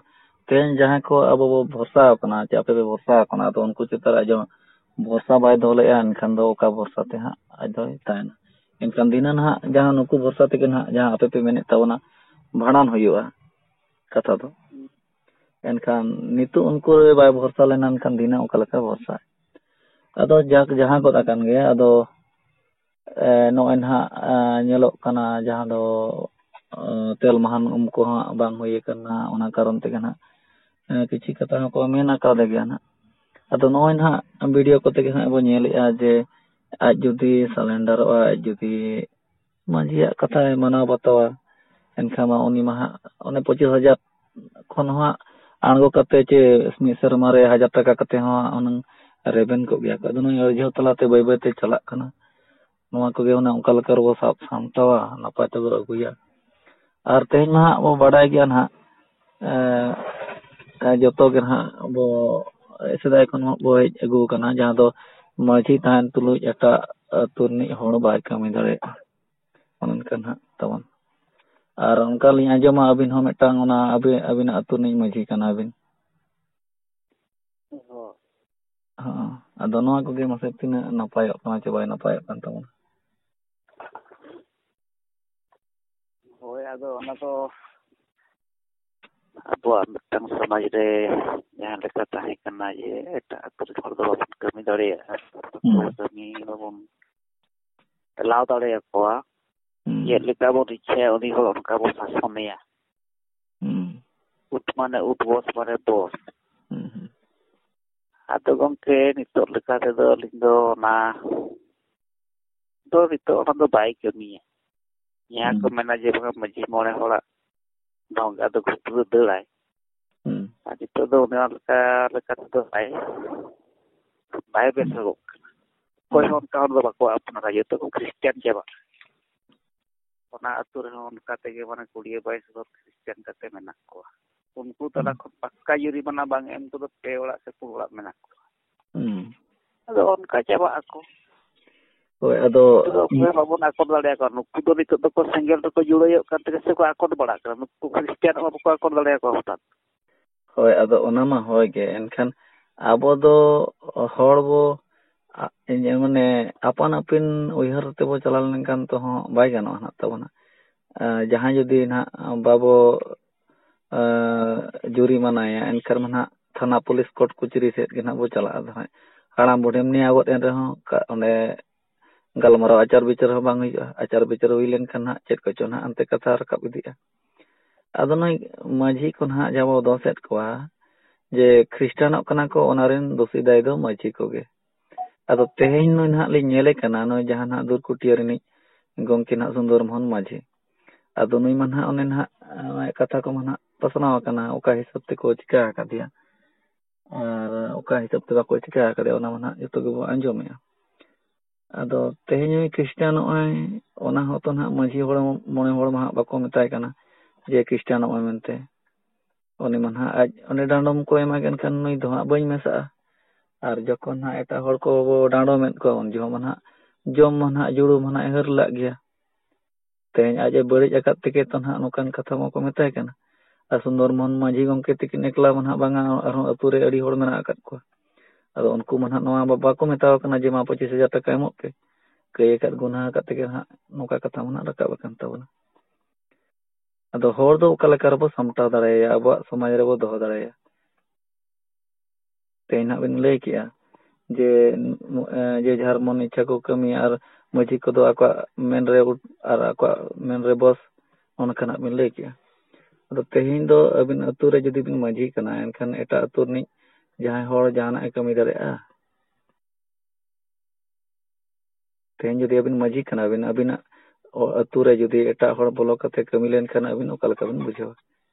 ᱛᱮᱦᱮᱧ ᱡᱟᱦᱟᱸᱭ ᱠᱚ ᱟᱵᱚ ᱵᱚ ᱵᱷᱚᱨᱥᱟ ᱟᱠᱟᱱᱟ ᱪᱮ ᱟᱯᱮ ᱯᱮ ᱵᱷᱚᱨᱥᱟ ᱟᱠᱟᱱᱟ, ᱟᱫᱚ ᱩᱱᱠᱩ ᱪᱮᱛᱟᱱ ᱨᱮ ᱟᱡ ᱫᱚ ᱵᱷᱚᱨᱥᱟ ᱵᱟᱭ ᱫᱚᱦᱚ ᱞᱮᱜᱼᱟ, ᱮᱱᱠᱷᱟᱱ ᱫᱚ ᱚᱠᱟ ᱵᱷᱚᱨᱥᱟ ᱛᱮ ᱦᱟᱸᱜ ᱟᱡ ᱫᱚᱭ ᱛᱟᱦᱮᱱᱟ? ᱮᱱᱠᱷᱟᱱ ᱫᱷᱤᱱᱟᱹᱱ ᱦᱟᱸᱜ ᱡᱟᱦᱟᱸ ᱱᱩᱠᱩ ᱵᱷᱚᱨᱥᱟ ᱛᱮᱜᱮ ᱱᱟᱦᱟᱜ ᱡᱟᱦᱟᱸ ᱟᱯᱮ ᱯᱮ ᱢᱮᱱᱮᱫ ᱛᱟᱵᱚᱱᱟ ᱵᱷᱟᱸᱰᱟᱱ ᱦᱩᱭᱩᱜᱼᱟ, ᱠᱟᱛᱷᱟ ᱫᱚ᱾ ᱮᱱᱠᱷᱟᱱ ᱱᱤᱛᱚᱜ ᱩᱱᱠᱩ ᱨᱮ ᱵᱟᱭ ᱵᱷᱚᱨᱥᱟ ᱞᱮᱱᱟ, ᱮᱱᱠᱷᱟᱱ ᱫᱷᱤᱱᱟᱹᱱ ᱚᱠᱟ ᱞᱮᱠᱟ ᱵᱷᱚᱨᱥᱟ? ᱟᱫᱚ ᱡᱟᱠ, ᱡᱟᱦᱟᱸ ᱜᱚᱫ ᱟᱠᱟᱱ ᱜᱮ, ᱟᱫᱚ, ᱮ, ᱱᱚᱜᱼᱚᱭ ᱱᱟᱦᱟᱜ, ᱮ, ᱧᱮᱞᱚᱜ ᱠᱟᱱᱟ ᱡᱟᱦᱟᱸ ᱫᱚ, ᱮ, ᱛᱮᱞ ᱢᱟᱦᱟᱱ ᱩᱢ ᱠᱚᱦᱚᱸ ᱵᱟᱝ ᱦᱩᱭ ᱟᱠᱟᱱᱟ, ᱚᱱᱟ ᱠᱟᱨᱚᱱ ᱛᱮᱜᱮ ᱱᱟᱦᱟᱜ, ᱮ, ᱠᱤᱪᱷᱤ ᱠᱟᱛᱷᱟ ᱦᱚᱸᱠᱚ ᱢᱮᱱ ᱟᱠᱟᱫ ᱜᱮᱭᱟ ᱱᱟᱦᱟᱜ᱾ ᱟᱫᱚ ᱱᱚᱜᱼᱚᱭ ᱱᱟᱦᱟᱜ ᱵᱷᱤᱰᱤᱭᱳ ᱠᱚᱛᱮ ᱜᱮ ᱦᱟᱸᱜ ᱵᱚᱱ ᱧᱮᱞᱮᱜᱼᱟ ᱡᱮ ᱟᱡ ᱡᱩᱫᱤ ᱥᱟᱞᱮᱱᱰᱟᱨᱚᱜᱼᱟ, ᱟᱡ ᱡᱩᱫᱤ ᱢᱟᱹᱡᱷᱤᱭᱟᱜ ᱠᱟᱛᱷᱟᱭ ᱢᱟᱱᱟᱣ ᱵᱟᱛᱟᱣᱟ, ᱮᱱᱠᱷᱟᱱ ᱢᱟ ᱩᱱᱤ ᱢᱟ ᱦᱟᱸᱜ ᱚᱱᱮ ᱯᱚᱸᱪᱤᱥ ᱦᱟᱡᱟᱨ ᱠᱷᱚᱱ ᱦᱚᱸ ᱦᱟᱸᱜ ᱟᱬᱜᱚ ᱠᱟᱛᱮ ᱪᱮ ᱢᱤᱫ ᱥᱮᱨᱢᱟ ᱨᱮ ᱦᱟᱡᱟᱨ ᱴᱟᱠᱟ ᱠᱟᱛᱮ ᱦᱚᱸ ᱦᱟᱸᱜ ᱦᱩᱱᱟᱹᱝ ᱨᱮᱵᱮᱱ ᱠᱚᱜ ᱜᱮᱭᱟ ᱠᱚ᱾ ᱟᱫᱚ ᱱᱩᱭ ᱟᱹᱲᱡᱷᱟᱹᱣ ᱛᱟᱞᱟᱛᱮ ᱵᱟᱹᱭ ᱵᱟᱹᱭ ᱛᱮ ᱪᱟᱞᱟᱜ ᱠᱟᱱᱟ᱾ ᱱᱚᱣᱟ ᱠᱚᱜᱮ ᱚᱱᱮ ᱚᱱᱠᱟ ᱞᱮᱠᱟ ᱨᱮᱵᱚ ᱥᱟᱵ ᱥᱟᱢᱴᱟᱣᱟ, ᱱᱟᱯᱟᱭ ᱛᱮᱵᱚ ᱟᱹᱜᱩᱭᱟ᱾ ᱟᱨ ᱛᱮᱦᱮᱧ ᱢᱟ ᱦᱟᱸᱜ ᱵᱚ ᱵᱟᱰᱟᱭ ᱜᱮᱭᱟ ᱱᱟᱦᱟᱜ, ᱮ, ᱮ, ᱡᱚᱛᱚ ᱜᱮ ᱱᱟᱦᱟᱜ ᱵᱚ ᱥᱮᱫᱟᱭ ᱠᱷᱚᱱ ᱦᱚᱸ ᱵᱚ ᱦᱮᱡ ᱟᱹᱜᱩ ᱟᱠᱟᱱᱟ, ᱡᱟᱦᱟᱸ ᱫᱚ ᱢᱟᱹᱡᱷᱤ ᱛᱟᱦᱮᱱ ᱛᱩᱞᱩᱡ ᱮᱴᱟᱜ ᱟᱹᱛᱩ ᱨᱤᱱᱤᱡ ᱦᱚᱲ ᱵᱟᱭ ᱠᱟᱹᱢᱤ ᱫᱟᱲᱮᱭᱟᱜᱼᱟ᱾ ᱚᱱᱮ ᱚᱱᱠᱟ ᱱᱟᱦᱟᱜ ᱛᱟᱵᱚᱱ᱾ ᱟᱨ ᱚᱱᱠᱟ ᱞᱤᱧ ᱟᱸᱡᱚᱢᱟ, ᱟᱹᱵᱤᱱ ᱦᱚᱸ ᱢᱤᱫᱴᱟᱝ ᱚᱱᱟ ᱟᱹᱵᱤ-, ᱟᱹᱵᱤᱱᱟᱜ ᱟᱹᱛᱩ ᱨᱤᱱᱤᱡ ᱢᱟᱹᱡᱷᱤ ᱠᱟᱱᱟ ᱵᱤᱱ᱾ ᱦᱚᱸ᱾ ᱦᱚᱸ᱾ ᱟᱫᱚ ᱱᱚᱣᱟ ᱠᱚᱜᱮ ᱢᱟᱥᱮ ᱛᱤᱱᱟᱹᱜ ᱱᱟᱯᱟᱭᱚᱜ ᱠᱟᱱᱟ ᱪᱮ ᱵᱟᱭ ᱱᱟᱯᱟᱭᱚᱜ ᱠᱟᱱ ᱛᱟᱵᱚᱱᱟ? ᱦᱳᱭ, ᱟᱫᱚ ᱚᱱᱟ ᱫᱚ ᱟᱵᱚᱣᱟᱜ ᱢᱤᱫᱴᱟᱝ ᱥᱚᱢᱟᱡᱽ ᱨᱮ ᱡᱟᱦᱟᱸ ᱞᱮᱠᱟ ᱛᱟᱦᱮᱸ ᱠᱟᱱᱟ ᱡᱮ ᱮᱴᱟᱜ ᱟᱹᱛᱩ ᱨᱮᱱ ᱦᱚᱲ ᱫᱚ ᱵᱟᱵᱚᱱ ᱠᱟᱹᱢᱤ ᱫᱟᱲᱮᱭᱟᱜᱼᱟ, ᱦᱩᱸ᱾ ᱠᱟᱹᱢᱤ ᱵᱟᱵᱚᱱ ᱮᱞᱟᱣ ᱫᱟᱲᱮᱭᱟᱠᱚᱣᱟ᱾ ᱦᱩᱸ᱾ ᱪᱮᱫ ᱞᱮᱠᱟ ᱵᱚᱱ ᱤᱪᱪᱷᱟᱹᱭᱟ ᱩᱱᱤ ᱦᱚᱲ ᱚᱱᱠᱟ ᱵᱚᱱ ᱥᱟᱥᱚᱱᱮᱭᱟ᱾ ᱦᱩᱸ᱾ ᱩᱴ ᱢᱟᱱᱮ ᱩᱴ, ᱵᱚᱥ ᱢᱟᱱᱮ ᱵᱚᱥ᱾ ᱦᱩᱸ, ᱦᱩᱸ᱾ ᱟᱫᱚ ᱜᱚᱢᱠᱮ, ᱱᱤᱛᱚᱜ ᱞᱮᱠᱟ ᱛᱮᱫᱚ ᱟᱹᱞᱤᱧ ᱫᱚ ᱚᱱᱟ ᱫᱚ, ᱱᱤᱛᱚᱜ ᱚᱱᱟ ᱫᱚ ᱵᱟᱭ ᱠᱟᱹᱢᱤᱭᱟ᱾ ᱡᱟᱦᱟᱸ ᱠᱚ ᱦᱩᱸ᱾ ᱢᱮᱱᱟ ᱡᱮ ᱵᱟᱝᱟ ᱢᱟᱹᱡᱷᱤ ᱢᱚᱬᱮ ᱦᱚᱲᱟᱜ ᱫᱚ ᱟᱫᱚ ᱜᱷᱩᱴᱩ ᱨᱮ ᱫᱟᱹᱲᱟᱭ᱾ ᱦᱩᱸ᱾ ᱟᱨ ᱱᱤᱛᱚᱜ ᱫᱚ ᱚᱱᱟ ᱞᱮᱠᱟ, ᱞᱮᱠᱟ ᱛᱮᱫᱚ ᱵᱟᱭ, ᱵᱟᱭ ᱵᱮᱥᱚᱜᱚᱜ ᱠᱟᱱᱟ᱾ ᱚᱠᱚᱭ ᱦᱚᱸ ᱦᱩᱸ᱾ ᱚᱱᱠᱟ ᱦᱚᱲ ᱫᱚ ᱵᱟᱠᱚ ᱟᱯᱱᱟᱨᱟ, ᱡᱚᱛᱚ ᱠᱚ ᱠᱷᱨᱤᱥᱴᱟᱱ ᱪᱟᱵᱟ᱾ ᱚᱱᱟ ᱟᱹᱛᱩ ᱨᱮᱦᱚᱸ ᱚᱱᱠᱟ ᱛᱮᱜᱮ ᱢᱟᱱᱮ ᱠᱩᱲᱤ ᱵᱟᱭᱤᱥ ᱜᱷᱚᱨ ᱠᱷᱨᱤᱥᱴᱟᱱ ᱠᱟᱛᱮ ᱢᱮᱱᱟᱜ ᱠᱚᱣᱟ᱾ ᱩᱱᱠᱩ ᱛᱟᱞᱟ ᱦᱩᱸ᱾ ᱠᱷᱚᱱ ᱯᱟᱠᱠᱟ ᱡᱩᱨᱤᱢᱟᱱᱟ ᱵᱟᱝ ᱮᱢ ᱠᱚᱫᱚ ᱯᱮ ᱚᱲᱟᱜ ᱥᱮ ᱯᱩᱱ ᱚᱲᱟᱜ ᱢᱮᱱᱟᱜ ᱠᱚᱣᱟ᱾ ᱦᱩᱸ᱾ ᱟᱫᱚ ᱚᱱᱠᱟ ᱪᱟᱵᱟᱜ ᱟᱠᱚ᱾ ᱦᱳᱭ, ᱟᱫᱚ ᱱᱩᱠᱩ ᱫᱚ ᱚᱠᱚᱭ ᱦᱚᱸ ᱵᱟᱵᱚᱱ ᱟᱠᱚᱴ ᱫᱟᱲᱮᱭᱟᱠᱚᱣᱟ᱾ ᱱᱩᱠᱩ ᱫᱚ ᱱᱤᱛᱚᱜ ᱫᱚᱠᱚ ᱥᱮᱸᱜᱮᱞ ᱨᱮᱠᱚ ᱡᱩᱲᱟᱹᱭᱚᱜ ᱠᱟᱱ ᱛᱮᱜᱮ ᱥᱮᱠᱚ ᱟᱠᱚᱴ ᱵᱟᱲᱟᱜ ᱠᱟᱱᱟ᱾ ᱱᱩᱠᱩ ᱠᱷᱨᱤᱥᱴᱟᱱ ᱦᱚᱸ ᱵᱟᱠᱚ ᱟᱠᱚᱴ ᱫᱟᱲᱮᱭᱟᱠᱚᱣᱟ ᱦᱚᱴᱟᱛ᱾ ᱦᱳᱭ, ᱟᱫᱚ ᱚᱱᱟ ᱢᱟ ᱦᱳᱭ ᱜᱮ, ᱮᱱᱠᱷᱟᱱ ᱟᱵᱚ ᱫᱚ ᱦᱚᱲ ᱵᱚ, ᱟ-, ᱤᱧ, ᱢᱟᱱᱮ, ᱟᱯᱟᱱ ᱟᱹᱯᱤᱱ ᱩᱭᱦᱟᱹᱨ ᱛᱮᱵᱚ ᱪᱟᱞᱟᱣ ᱞᱮᱱᱠᱷᱟᱱ ᱛᱚ ᱦᱚᱸ ᱵᱟᱭ ᱜᱟᱱᱚᱜᱼᱟ ᱱᱟᱦᱟᱜ ᱛᱟᱵᱚᱱᱟ᱾ ᱟ, ᱡᱟᱦᱟᱸᱭ ᱡᱩᱫᱤ ᱱᱟᱦᱟᱜ ᱵᱟᱵᱚ, ᱟ, ᱡᱩᱨᱤᱢᱟᱱᱟᱭᱟ, ᱮᱱᱠᱷᱟᱱ ᱢᱟ ᱱᱟᱦᱟᱜ ᱛᱷᱟᱱᱟ, ᱯᱩᱞᱤᱥ, ᱠᱳᱨᱴ ᱠᱚᱪᱟᱹᱨᱤ ᱥᱮᱫ ᱜᱮ ᱱᱟᱦᱟᱜ ᱵᱚ ᱪᱟᱞᱟᱜᱼᱟ᱾ ᱟᱫᱚ ᱦᱟᱸᱜ ᱦᱟᱲᱟᱢ ᱵᱩᱰᱷᱤᱢ ᱱᱮᱭᱟᱣ ᱜᱚᱫ ᱮᱱ ᱨᱮᱦᱚᱸ ᱠᱟ-, ᱚᱸᱰᱮ ᱜᱟᱞᱢᱟᱨᱟᱣ ᱟᱪᱟᱨ ᱵᱤᱪᱟᱹᱨ ᱦᱚᱸ ᱵᱟᱝ ᱦᱩᱭᱩᱜᱼᱟ᱾ ᱟᱪᱟᱨ ᱵᱤᱪᱟᱹᱨ ᱦᱩᱭ ᱞᱮᱱᱠᱷᱟᱱ ᱦᱟᱸᱜ ᱪᱮᱫ ᱠᱚᱪᱚ ᱱᱟᱦᱟᱜ ᱦᱟᱱᱛᱮ ᱠᱟᱛᱷᱟ ᱨᱟᱠᱟᱵ ᱤᱫᱤᱜᱼᱟ᱾ ᱟᱫᱚ ᱱᱩᱭ ᱢᱟᱹᱡᱷᱤ ᱠᱚ ᱱᱟᱦᱟᱜ ᱡᱟᱦᱟᱸ ᱵᱚ ᱫᱚᱥᱮᱫ ᱠᱚᱣᱟ ᱡᱮ ᱠᱷᱨᱤᱥᱴᱟᱱᱚᱜ ᱠᱟᱱᱟ ᱠᱚ, ᱚᱱᱟ ᱨᱮᱱ ᱫᱳᱥᱤ ᱫᱟᱭ ᱫᱚ ᱢᱟᱹᱡᱷᱤ ᱠᱚᱜᱮ᱾ ᱟᱫᱚ ᱛᱮᱦᱮᱧ ᱱᱩᱭ ᱱᱟᱦᱟᱜ ᱞᱤᱧ ᱧᱮᱞᱮ ᱠᱟᱱᱟ, ᱱᱩᱭ ᱡᱟᱦᱟᱸ ᱱᱟᱦᱟᱜ ᱫᱩᱨᱠᱩᱴᱤᱭᱟᱹ ᱨᱤᱱᱤᱡ ᱜᱚᱢᱠᱮ ᱱᱟᱦᱟᱜ ᱥᱩᱱᱫᱚᱨ ᱢᱳᱦᱚᱱ ᱢᱟᱹᱡᱷᱤ᱾ ᱟᱫᱚ ᱱᱩᱭ ᱢᱟ ᱱᱟᱦᱟᱜ ᱚᱱᱮ ᱱᱟᱦᱟᱜ, ᱟᱭᱟᱜ ᱠᱟᱛᱷᱟ ᱠᱚᱢᱟ ᱱᱟᱦᱟᱜ ᱯᱟᱥᱱᱟᱣ ᱟᱠᱟᱱᱟ, ᱚᱠᱟ ᱦᱤᱥᱟᱹᱵ ᱛᱮᱠᱚ ᱪᱤᱠᱟ ᱟᱠᱟᱫᱮᱭᱟ ᱟᱨ ᱚᱠᱟ ᱦᱤᱥᱟᱹᱵ ᱛᱮ ᱵᱟᱠᱚ ᱪᱤᱠᱟ ᱟᱠᱟᱫᱮᱭᱟ, ᱚᱱᱟ ᱢᱟ ᱱᱟᱦᱟᱜ ᱡᱚᱛᱚ ᱜᱮᱵᱚ ᱟᱸᱡᱚᱢᱮᱜᱼᱟ᱾ ᱟᱫᱚ ᱛᱮᱦᱮᱧ ᱱᱩᱭ ᱠᱷᱨᱤᱥᱴᱟᱱᱚᱜ ᱟᱭ, ᱚᱱᱟ ᱦᱚᱸᱛᱚ ᱱᱟᱦᱟᱜ ᱢᱟᱹᱡᱷᱤ ᱦᱚᱲ, ᱢᱚᱬᱮ ᱦᱚᱲ ᱢᱟ ᱦᱟᱸᱜ ᱵᱟᱠᱚ ᱢᱮᱛᱟᱭ ᱠᱟᱱᱟ ᱡᱮ ᱠᱷᱨᱤᱥᱴᱟᱱᱚᱜ ᱢᱮ ᱢᱮᱱᱛᱮ᱾ ᱩᱱᱤ ᱢᱟ ᱱᱟᱦᱟᱜ ᱟᱡ ᱚᱸᱰᱮ ᱰᱟᱸᱰᱚᱢ ᱠᱚ ᱮᱢᱟ, ᱮᱱᱠᱷᱟᱱ ᱱᱩᱭ ᱫᱚ ᱦᱟᱸᱜ ᱵᱟᱹᱧ ᱢᱮᱥᱟᱜᱼᱟ᱾ ᱟᱨ ᱡᱚᱠᱷᱚᱱ ᱦᱟᱸᱜ ᱮᱴᱟᱜ ᱦᱚᱲ ᱠᱚ ᱵᱚ ᱰᱟᱸᱰᱚᱢᱮᱫ ᱠᱚᱣᱟ, ᱩᱱ ᱡᱚᱦᱚᱜ ᱢᱟ ᱱᱟᱦᱟᱜ ᱡᱚᱢ ᱢᱟ ᱱᱟᱦᱟᱜ ᱡᱩᱲᱩ ᱢᱟ ᱱᱟᱦᱟᱜ ᱦᱟᱹᱨᱞᱟᱜ ᱜᱮᱭᱟ᱾ ᱛᱮᱦᱮᱧ ᱟᱡ ᱮ ᱵᱟᱹᱲᱤᱡ ᱟᱠᱟᱫ ᱛᱮᱜᱮ ᱛᱚ ᱱᱟᱦᱟᱜ ᱱᱚᱝᱠᱟᱱ ᱠᱟᱛᱷᱟ ᱢᱟᱠᱚ ᱢᱮᱛᱟᱭ ᱠᱟᱱᱟ᱾ ᱟᱨ ᱥᱩᱱᱫᱚᱨ ᱢᱳᱦᱚᱱ ᱢᱟᱹᱡᱷᱤ ᱜᱚᱢᱠᱮ ᱛᱤᱠᱤᱱ ᱮᱠᱞᱟ ᱢᱟ ᱱᱟᱦᱟᱜ ᱵᱟᱝᱟ, ᱟᱨᱦᱚᱸ ᱟᱹᱛᱩ ᱨᱮ ᱟᱹᱰᱤ ᱦᱚᱲ ᱢᱮᱱᱟᱜ ᱟᱠᱟᱫ ᱠᱚᱣᱟ᱾ ᱟᱫᱚ ᱩᱱᱠᱩ ᱢᱟ ᱱᱟᱦᱟᱜ ᱱᱚᱣᱟ ᱵᱟ-, ᱵᱟᱠᱚ ᱢᱮᱛᱟᱣ ᱠᱟᱱᱟ ᱡᱮ ᱢᱟ ᱯᱚᱸᱪᱤᱥ ᱦᱟᱡᱟᱨ ᱴᱟᱠᱟ ᱮᱢᱚᱜ ᱯᱮ᱾ ᱠᱟᱹᱭ ᱟᱠᱟᱫ ᱜᱩᱱᱟᱹ ᱟᱠᱟᱫ ᱛᱮᱜᱮ ᱱᱟᱦᱟᱜ ᱱᱚᱝᱠᱟ ᱠᱟᱛᱷᱟ ᱢᱟ ᱱᱟᱦᱟᱜ ᱨᱟᱠᱟᱵ ᱟᱠᱟᱱ ᱛᱟᱵᱚᱱᱟ᱾ ᱟᱫᱚ ᱦᱚᱲ ᱫᱚ ᱚᱠᱟ ᱞᱮᱠᱟ ᱨᱮᱵᱚ ᱥᱟᱢᱴᱟᱣ ᱫᱟᱲᱮᱭᱟᱭᱟ, ᱟᱵᱚᱣᱟᱜ ᱥᱚᱢᱟᱡᱽ ᱨᱮᱵᱚ ᱫᱚᱦᱚ ᱫᱟᱲᱮᱭᱟᱭᱟ? ᱛᱮᱦᱮᱧ ᱱᱟᱦᱟᱜ ᱵᱤᱱ ᱞᱟᱹᱭ ᱠᱮᱜᱼᱟ ᱡᱮ, ᱮ, ᱡᱮ ᱡᱟᱦᱟᱨ ᱢᱚᱱ ᱤᱪᱪᱷᱟ ᱠᱚ ᱠᱟᱹᱢᱤᱭᱟ ᱟᱨ ᱢᱟᱹᱡᱷᱤ ᱠᱚᱫᱚ ᱟᱠᱚᱣᱟᱜ ᱢᱮᱱ ᱨᱮ ᱩᱴ-, ᱟᱨ ᱟᱠᱚᱣᱟᱜ ᱢᱮᱱ ᱨᱮ ᱵᱚᱥ, ᱚᱱᱠᱟᱱᱟᱜ ᱵᱤᱱ ᱞᱟᱹᱭ ᱠᱮᱜᱼᱟ᱾ ᱟᱫᱚ ᱛᱮᱦᱮᱧ ᱫᱚ ᱟᱹᱵᱤᱱ ᱟᱹᱛᱩ ᱨᱮ ᱡᱩᱫᱤ ᱵᱤᱱ ᱢᱟᱹᱡᱷᱤ ᱠᱟᱱᱟ, ᱮᱱᱠᱷᱟᱱ ᱮᱴᱟᱜ ᱟᱹᱛᱩ ᱨᱤᱱᱤᱡ ᱡᱟᱦᱟᱸᱭ ᱦᱚᱲ ᱡᱟᱦᱟᱱᱟᱜ ᱮ ᱠᱟᱹᱢᱤ ᱫᱟᱲᱮᱭᱟᱜᱼᱟ? ᱛᱮᱦᱮᱧ ᱡᱩᱫᱤ ᱟᱹᱵᱤᱱ ᱢᱟᱹᱡᱷᱤ ᱠᱟᱱᱟ ᱵᱤᱱ, ᱟᱹᱵᱤᱱᱟᱜ ᱚ-, ᱟᱹᱛᱩ ᱨᱮ ᱡᱩᱫᱤ ᱮᱴᱟᱜ ᱦᱚᱲ ᱵᱚᱞᱚ ᱠᱟᱛᱮ ᱠᱟᱹᱢᱤ ᱞᱮᱱᱠᱷᱟᱱ ᱟᱹᱵᱤᱱ ᱚᱠᱟ ᱞᱮᱠᱟ ᱵᱤᱱ ᱵᱩᱡᱷᱟᱹᱣᱟ?